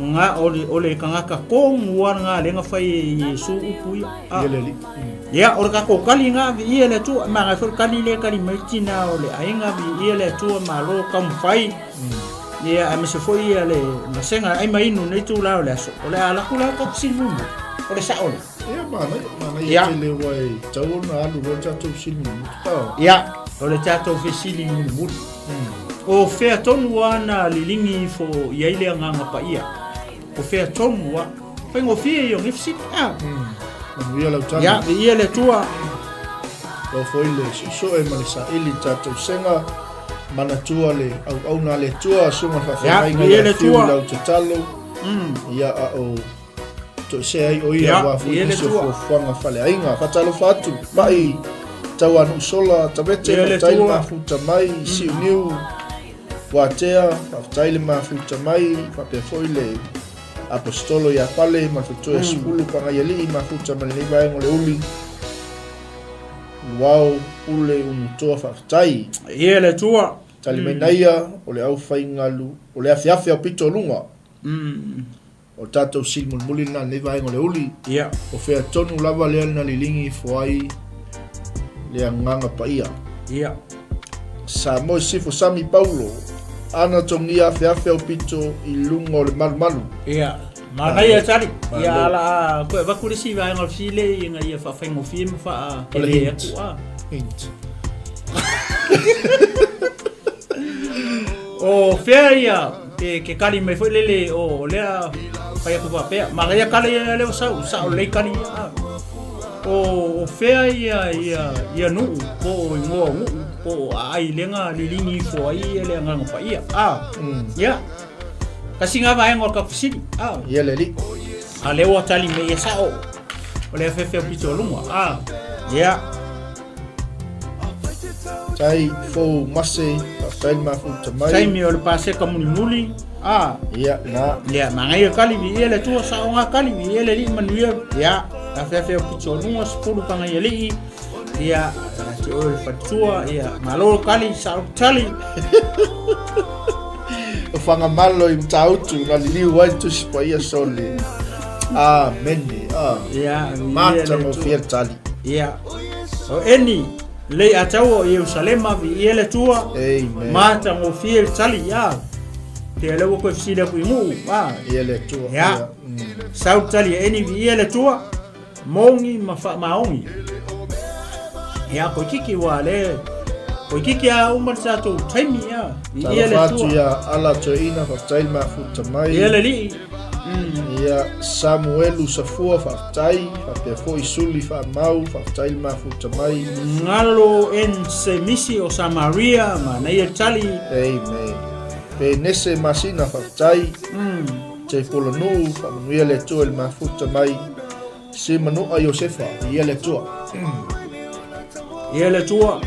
Nga o le, o le tagata tonu lava lena lea na fai e Iesu upu ia. A. Ia le alii. Ia, o le tatou kali lena, viia le Atua. E manaia foi le kali lea e kali mai le tina o le aiga, viia le Atua, malo taumafai. Ia, aemaise foi ia le vasega ai ma inu i lenei itula o le aso. O le a alu atu la tatou fesili mulimuli. O le sao lea. Ia, manaia, manaia Ia. tele ua e tatau ona alu loa le tatou fesili mulimuli. Oh. Ia, o le tatou fesili mulimuli. O fea tonu lava na liligi ifo i ai le Agaga Paia? O fea tonu lava? Faigofie ia o nei fesili. Ah. Manuia lau tali. Ia, viia le Atua. Lau foi le suesue ma le saili i tatou sega. Manatua le auauna a le Atua, susuga i le faafeagaiga Ia, ia le fiu Atua. lau tatalo. Ia, a o toesea ai o ia, Ia, aua foi ia le nisi o Atua. fuafuaga faaleaiga. Faatalofa atu, mai Tauanuusola, Tavete, Ia le faafetai le Atua. mafuta mai, Siuniu, Watea, faafetai le mafuta mai, faapea foi le Aposetolo ia Pale ma le faletua ia Sefulu Pagaialii, mafuta mai lenei vaega o le uli. Luao, Pule, Unutoa, faafetai. Ia le Atua. Tali mai naia, o le aufaigalu, o le afeafe au pito o luga. O le tatou sili mulimuli lena i lenei vaega o le uli. Ia. O fea tonu lava lea na liligi ifo ai le Agaga Paia. Ia. Samoa i Sifo Sami Paulo, ana togia afeafe au pito i luga o le malumalu. Ia. Manaia tali. Malo. Ia ala koe avatu le isi vaega o le fesili ina ia faafaigofie ma O le faatele hint. atu a. Hint. O fea ia ke, ke kali mai foi lele o lea fai atu faapea. Manaia kali ia lea ua sau, sao lelei kali ia. A. O, o fea ia ia ia nuu po o igoa o nuu po o aai lea na liligi ifo ai ia le Agaga Paia. A. Ia. Tasi nga vaega o le tatou fesili. A. Ia le alii. A lea ua tali mai ia sao. O le afeafe o pito o luga. A. Ia. Tai fou mase, faafetai le mafuta mai. Taimi o le paseka mulimuli. A. Ia, na. Ia, manaia kali viia le Atua sao nga kali viia le alii manuia. Ia, afeafe o pito o luga, sepulu Pagaialii. Ia, te oe le faletua, ia, malo kali, sao tali. O Fagamalo i Matautu na liliu ai le Tusi Paia sole. Amene. Ah. Ia, Matagofie le tali. Ia. O eni, lei ataua o Ierusalema, viia le Atua. Amen. Matagofie le tali, ia. Te lea ua koe fesili atu i nuu, ah. Ia le Atua. Ia. Sau tali e eni, viia le Atua. Mogi ma faamaoni. Ia, toeitiiti ua le, toeitiiti a uma le tatou taimi, ia. Viia le Talofa atu Atua. ia Ala Toeaina, faafetai le mafuta mai. Ia le Alii. Ia Samuelu Safua, faafetai. Faapea foi Suli Faamau, faafetai le mafuta mai. Galo Ensemisi o Samaria, manaia le tali. Amen. Penese Masina, faafetai. Teipolanuu, faamanuia le Atua i le mafuta mai. Se manua Iosefa, viia le Atua. Ia le Atua,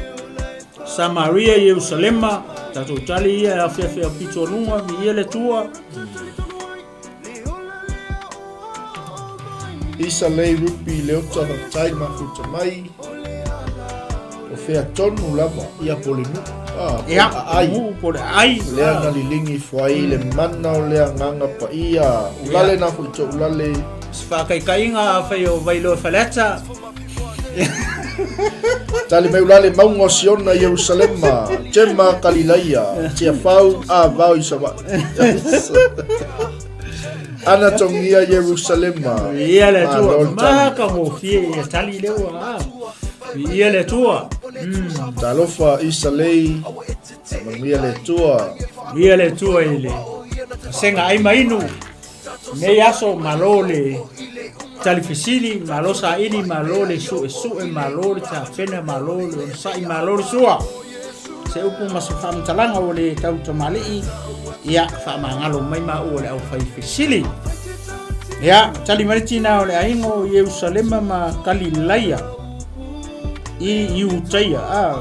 Samaria, Ierusalema, tatou tali ia e afeafe au pito o luga, viia le Atua. Isa lei rupi Leota faafetai le mafuta mai. O fea tonu lava ia po le nuu. Ah, po le aai. Nuu po le aai. Lea na liligi ifo ai le mana o le Agaga Paia. Ulale na foi to ulale. Se faataitaiga afai o Vailoa Faleata. Tali mai ulale mauga o Siona Ierusalema, Tema Kalilaia, Tiafau a vao i Savaii. Ana tongia Ierusalema. Ia le Atua, matagofie ia tali lea ua. Ia le Atua. Talofa Isa Lei, manuia le Atua. Ia le Atua i le vasega ai ma inu. Nei aso malo le tali fesili, malo saili, malo le suesue, malo le tapena, malo le onosai, malo le sua. Se upu ma se faamatalaga ua le tau tamalii, ia faamagalo mai maua le aufai fesili. Ia, tali mai le tina o le aiga o Ierusalema ma Kalilaia i Iutaia. Ah.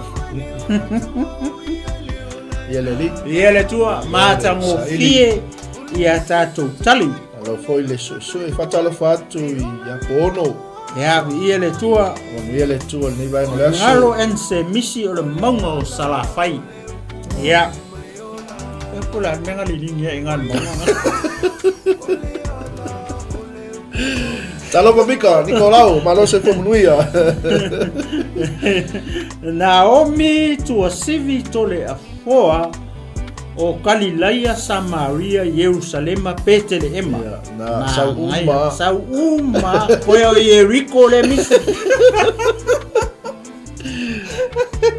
Ia le alii. Ia le Atua, matagofie ia tatou tali. Malo foi le suesue, faatalofa atu ia Poono. Ia, viia le Atua. Manuia le Atua i lenei vaega o le aso. Galo and se misi o le mauga o Salafai. Ia. E po la mea nga lilingi e nga le mauga. Talofa Mika, Nicolau, malo soifua manuia. Naomi Tuasivi Tole Afoa o Kalilaia, Samaria, Ierusalema, Peteleema. Ia, na sau uma. Sau uma. Koe o Ieriko le misi.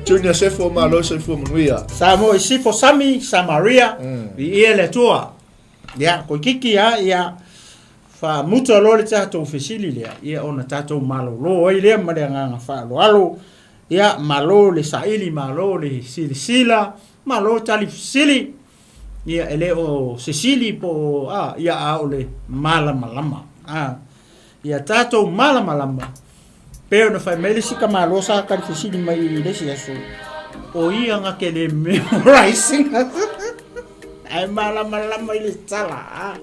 Junior Sefo, malo soifua manuia. Samoa i Sifo Sami, Samaria, viia le Atua. Ia, koe kiki a, ia, faamuta loa le tatou fesili lea, ia ona tatou malolo ai lea ma le agaga faaaloalo. Ia, malo le saili, malo le silasila, malo tali fesili. Ia, e le o sesili po o, a, ia, a o le malamalama. A, ia tatou malamalama, pei ona fai mai le isi tamaloa sa tali fesili mai i le isi aso, o ia na te le memorizing ae malamalama i le tala. A,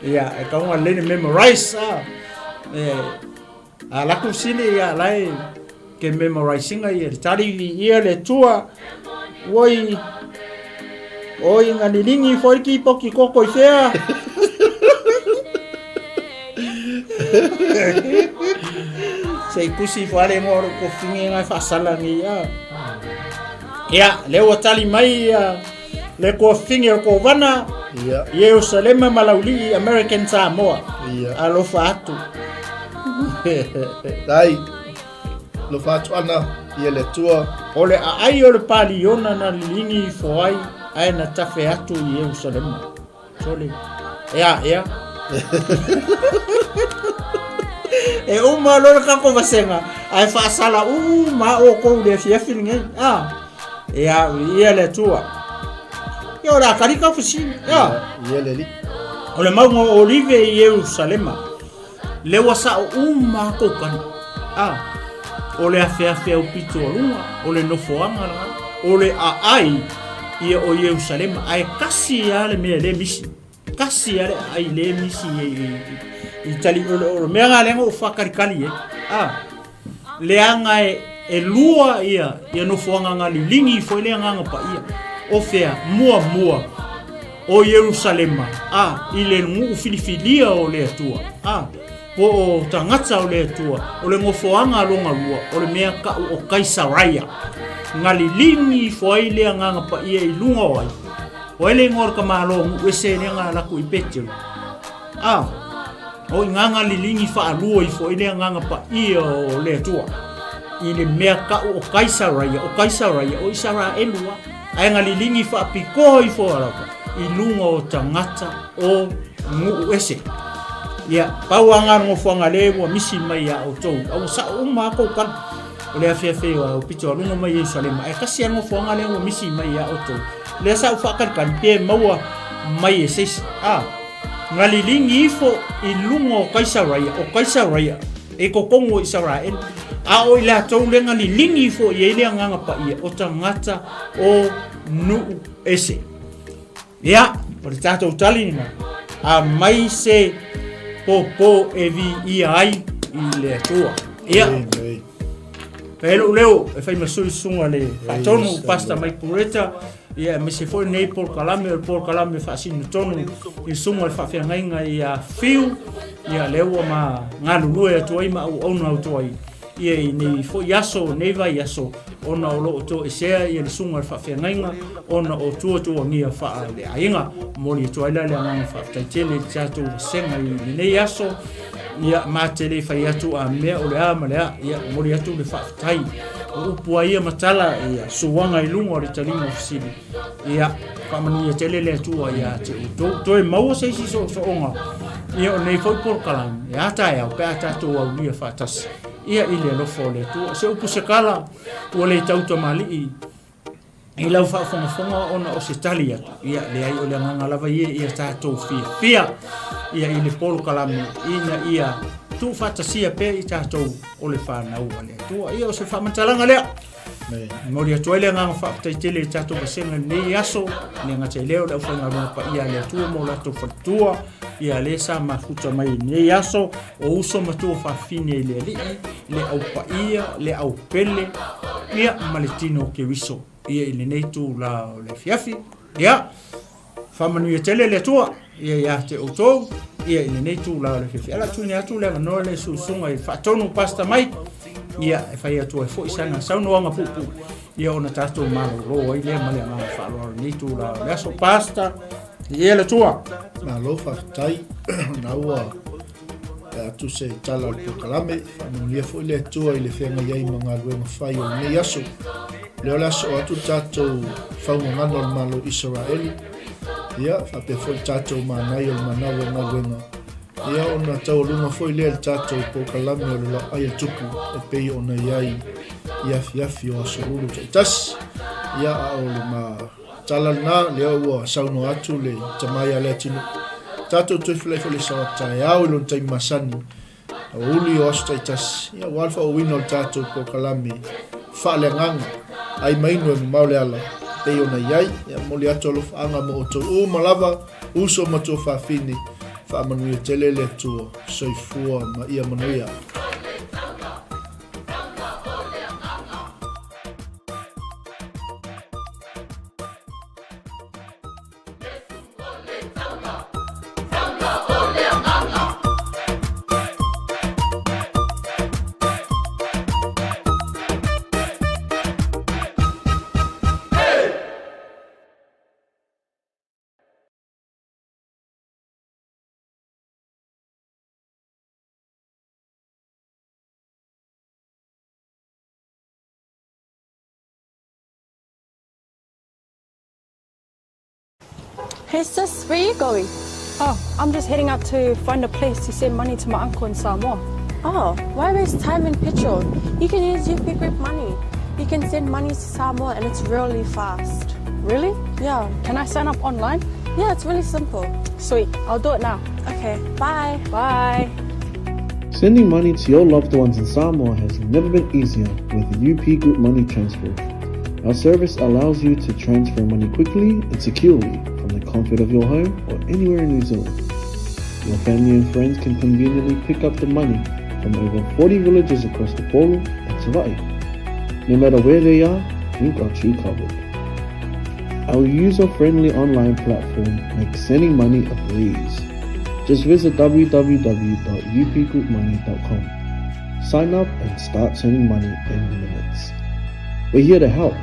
ia, e tatau ona lelei le memorize, a, e, A laku sili ia lai ke memorizinga ia le tali viia le Atua oi oi nga lilingi foi ki poki koko i fea. Se i kusi fo ale ngo ro ko fingi nga faasala ngi ia. Ia, le ua tali mai ia le kofingi o Kovana, Ia. Ierusalema ma Laulii, American Samoa. Ia. Alofa atu. Dai. Alofa atu ana ia le Atua. O le aai o le paliona na liligi ifo ai, ae na tafe atu i Ierusalema. Sole. Ea, ea. E uma loa le kako vasega, ae faasala uma outou i le afiafi lenei. Ah. Ea, viia le Atua. Ia, o le a tali kau fesili. Ea. Ia le Alii. O le mauga o Olive i Ierusalema, lea ua sao uma a kou kani. Ah. O le afeafe aupito o luga, o le nofoaga lena, o le aai ia o Ierusalema, ae kasi lava le mea e le misi. Kasi lava le aai le misi i tali o le mea lena lea na ou faatalikali ai. Ah. Leaga e lua ia ia nofoaga na liligi ifo ai le Agaga Paia. O fea? Muamua, o Ierusalema, a, i le nuu filifilia o le Atua, a, po o tagata o le Atua, o le nofoaga lona lua, o le mea kau o Kaisaraia, na liligi ifo ai le Agaga Paia i luga o ai? O ai le igoa o le tamaloa nuu ese lea na alu atu i Petelu? A, o i ina na liligi faalua ifo ai le Agaga Paia o le Atua i le mea kau o Kaisaraia, o Kaisaraia, o Isaraelu a, ae na liligi faapitoa ifo lava i luga o tagata o nuu ese. Ia, pau lava na o le nofoaga lea ua misi mai ia outou, a ua sao uma lava kou tala o le afeafe o pito a luga mai Ierusalema, ae tasi lava le nofoaga lea ua misi mai ia outou, lea sa ou faatalikali pe maua mai e se isi. A. Na liligi ifo i luga o Kaisaraia, o Kaisaraia e totonu o Isaraelu. A o i latou lea na liligi ifo i ai le Agaga Paia, o tagata o nuu ese. Ia, o le tatou tali lena, aumai se pōpō e viia ai i le Atua. Ia, fai lou leo e fai ma sui susuga le faatonu, Pastor Mike Pureta, ia aemaise foi lenei polokalame, o le polokalame faasino tonu i susuga le faafeagaiga ia Fiu, ia lea ua ma galulue atu ai ma auauna atu ai ia i nei foi aso, nei vaiaso, ona o lo o toesea ia le susuga le faafeagaiga ona o tuatuagia faaleaiga. Momoli atu ai la le agaga faafetai tele i le tatou vasega i lenei aso. Ia, ma te le fai atu a mea o le a ma le a. Ia, momoli atu le faafetai. O upu a ia ma tala, ia, suaga i luga o le taliga o fesili. Ia, faamanuia tele le Atua ia te outou. Toe maua se isi soosooga, ia o lenei foi polokalame, e a taeao pe a tatou aulia faatasi, ia i le alofa o le Atua. Se upu se kala, ua le tau tamalii i lau faafogafoga ona o se tali atu. Ia, leai, o le agaga lava ia ia tatou fiafia ia i le polokalame ina ia tuufaatasia pea i tatou o le fanau a le Atua. Ia, o se faamatalaga lea. Momoli atu ai le agaga faafetai tele i tatou vasega i lenei aso, le gata i lea o le aufaigaluega paia a le Atua ma o latou faletua, ia lea sa mafuta mai i lenei aso, o uso ma tuafafine i le Alii, le au paia, le au pele, ia ma le tino o Keriso, ia i lenei itula o le afiafi. Ia, Faamanuia tele le Atua ia ia te outou ia i lenei itula o le afiafi. Ala tuuina atu le avanoa le susuga i faatonu Pastor Mike ia e fai atu ai foi sana saunoaga puupuu ia ona tatou malolo ai lea ma le agaga faaaloalo i lenei itula o le aso. Pastor, ia le Atua. Malo faafetai na ua atu se tala o le polokalame. Faamanuia foi le Atua i le feagai ai ma galuega fai o lenei aso. Lea o le a soo atu le tatou faugagana o le Malo Isaraelu. Ia, faapea foi le tatou manai o le manawa o galuega. Ia, ona taualuga foi lea le tatou polokalame o le laai a tupu e pei ona i ai i afiafi o aso lulu taitasi. Ia, a o le ma tala lena, lea ua saunoa atu le tama ia Leatinuu. Tatou toe filai foi le taeao i lona taimi masani. Aoauli o aso taitasi, ia aua le faaauauina o le tatou polokalame faaleagaga, ai ma inu e mamao le ala, pei ona i ai. Ia momoli atu alofaaga mo outou uma lava, uso ma tuafafine, faamanuia tele le Atua, soifua ma ia manuia. Hey sis, where are you going? Oh, I'm just heading out to find a place to send money to my uncle in Samoa. Oh, why waste time and petrol? You can use UP Group Money. You can send money to Samoa and it's really fast. Really? Yeah. Can I sign up online? Yeah, it's really simple. Sweet, I'll do it now. Okay, bye. Bye. Sending money to your loved ones in Samoa has never been easier with UP Group Money Transfer. Our service allows you to transfer money quickly and securely from the comfort of your home or anywhere in New Zealand. Your family and friends can conveniently pick up the money from over 40 villages across the Polo and Savai'i. No matter where they are, we've got you covered. Our user-friendly online platform makes sending money a breeze. Just visit www.upgroupmoney.com. Sign up and start sending money in minutes. We're here to help.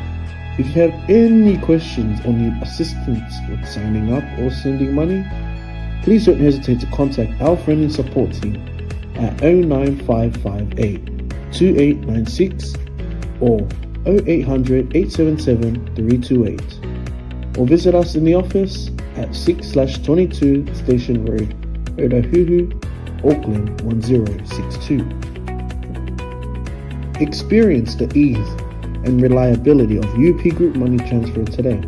If you have any questions or need assistance with signing up or sending money, please don't hesitate to contact our friendly support team at 09558 2896 or 0800 877 328 or visit us in the office at 6/22 Station Road, Otahuhu, Auckland 1062. Experience the ease and reliability of UP Group Money Transfer today.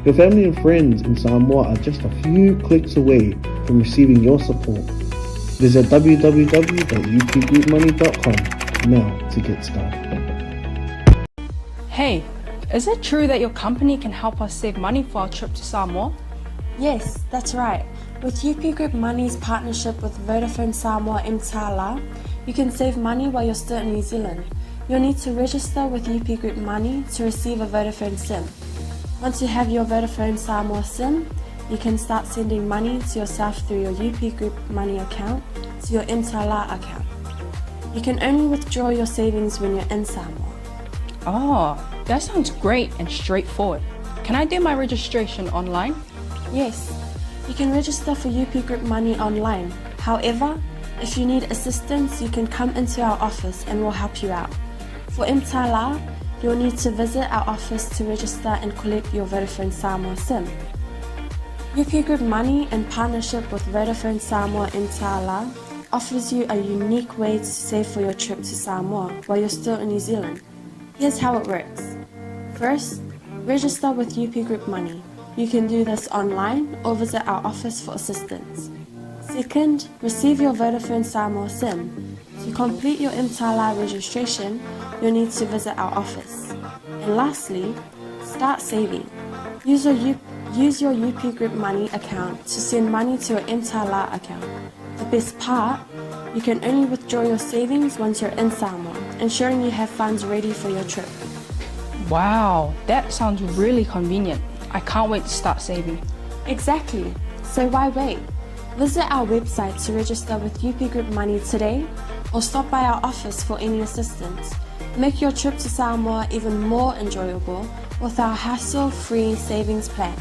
Your family and friends in Samoa are just a few clicks away from receiving your support. Visit www.upgroupmoney.com now to get started. Hey, is it true that your company can help us save money for our trip to Samoa? Yes, that's right. With UP Group Money's partnership with Vodafone Samoa Mtala, you can save money while you're still in New Zealand. You'll need to register with UP Group Money to receive a Vodafone SIM. Once you have your Vodafone Samoa SIM, you can start sending money to yourself through your UP Group Money account to your Mtala account. You can only withdraw your savings when you're in Samoa. Oh, that sounds great and straightforward. Can I do my registration online? Yes, you can register for UP Group Money online. However, if you need assistance, you can come into our office and we'll help you out. For Mtala, you'll need to visit our office to register and collect your Vodafone Samoa SIM. UP Group Money, in partnership with Vodafone Samoa Mtala, offers you a unique way to save for your trip to Samoa while you're still in New Zealand. Here's how it works. First, register with UP Group Money. You can do this online or visit our office for assistance. Second, receive your Vodafone Samoa SIM. To complete your Mtala registration, you'll need to visit our office. And lastly, start saving. Use your, U- use your UP Group Money account to send money to your Mtala account. The best part, you can only withdraw your savings once you're in Samoa, ensuring you have funds ready for your trip. Wow, that sounds really convenient. I can't wait to start saving. Exactly. So why wait? Visit our website to register with UP Group Money today or stop by our office for any assistance. Make your trip to Samoa even more enjoyable with our hassle free savings plan.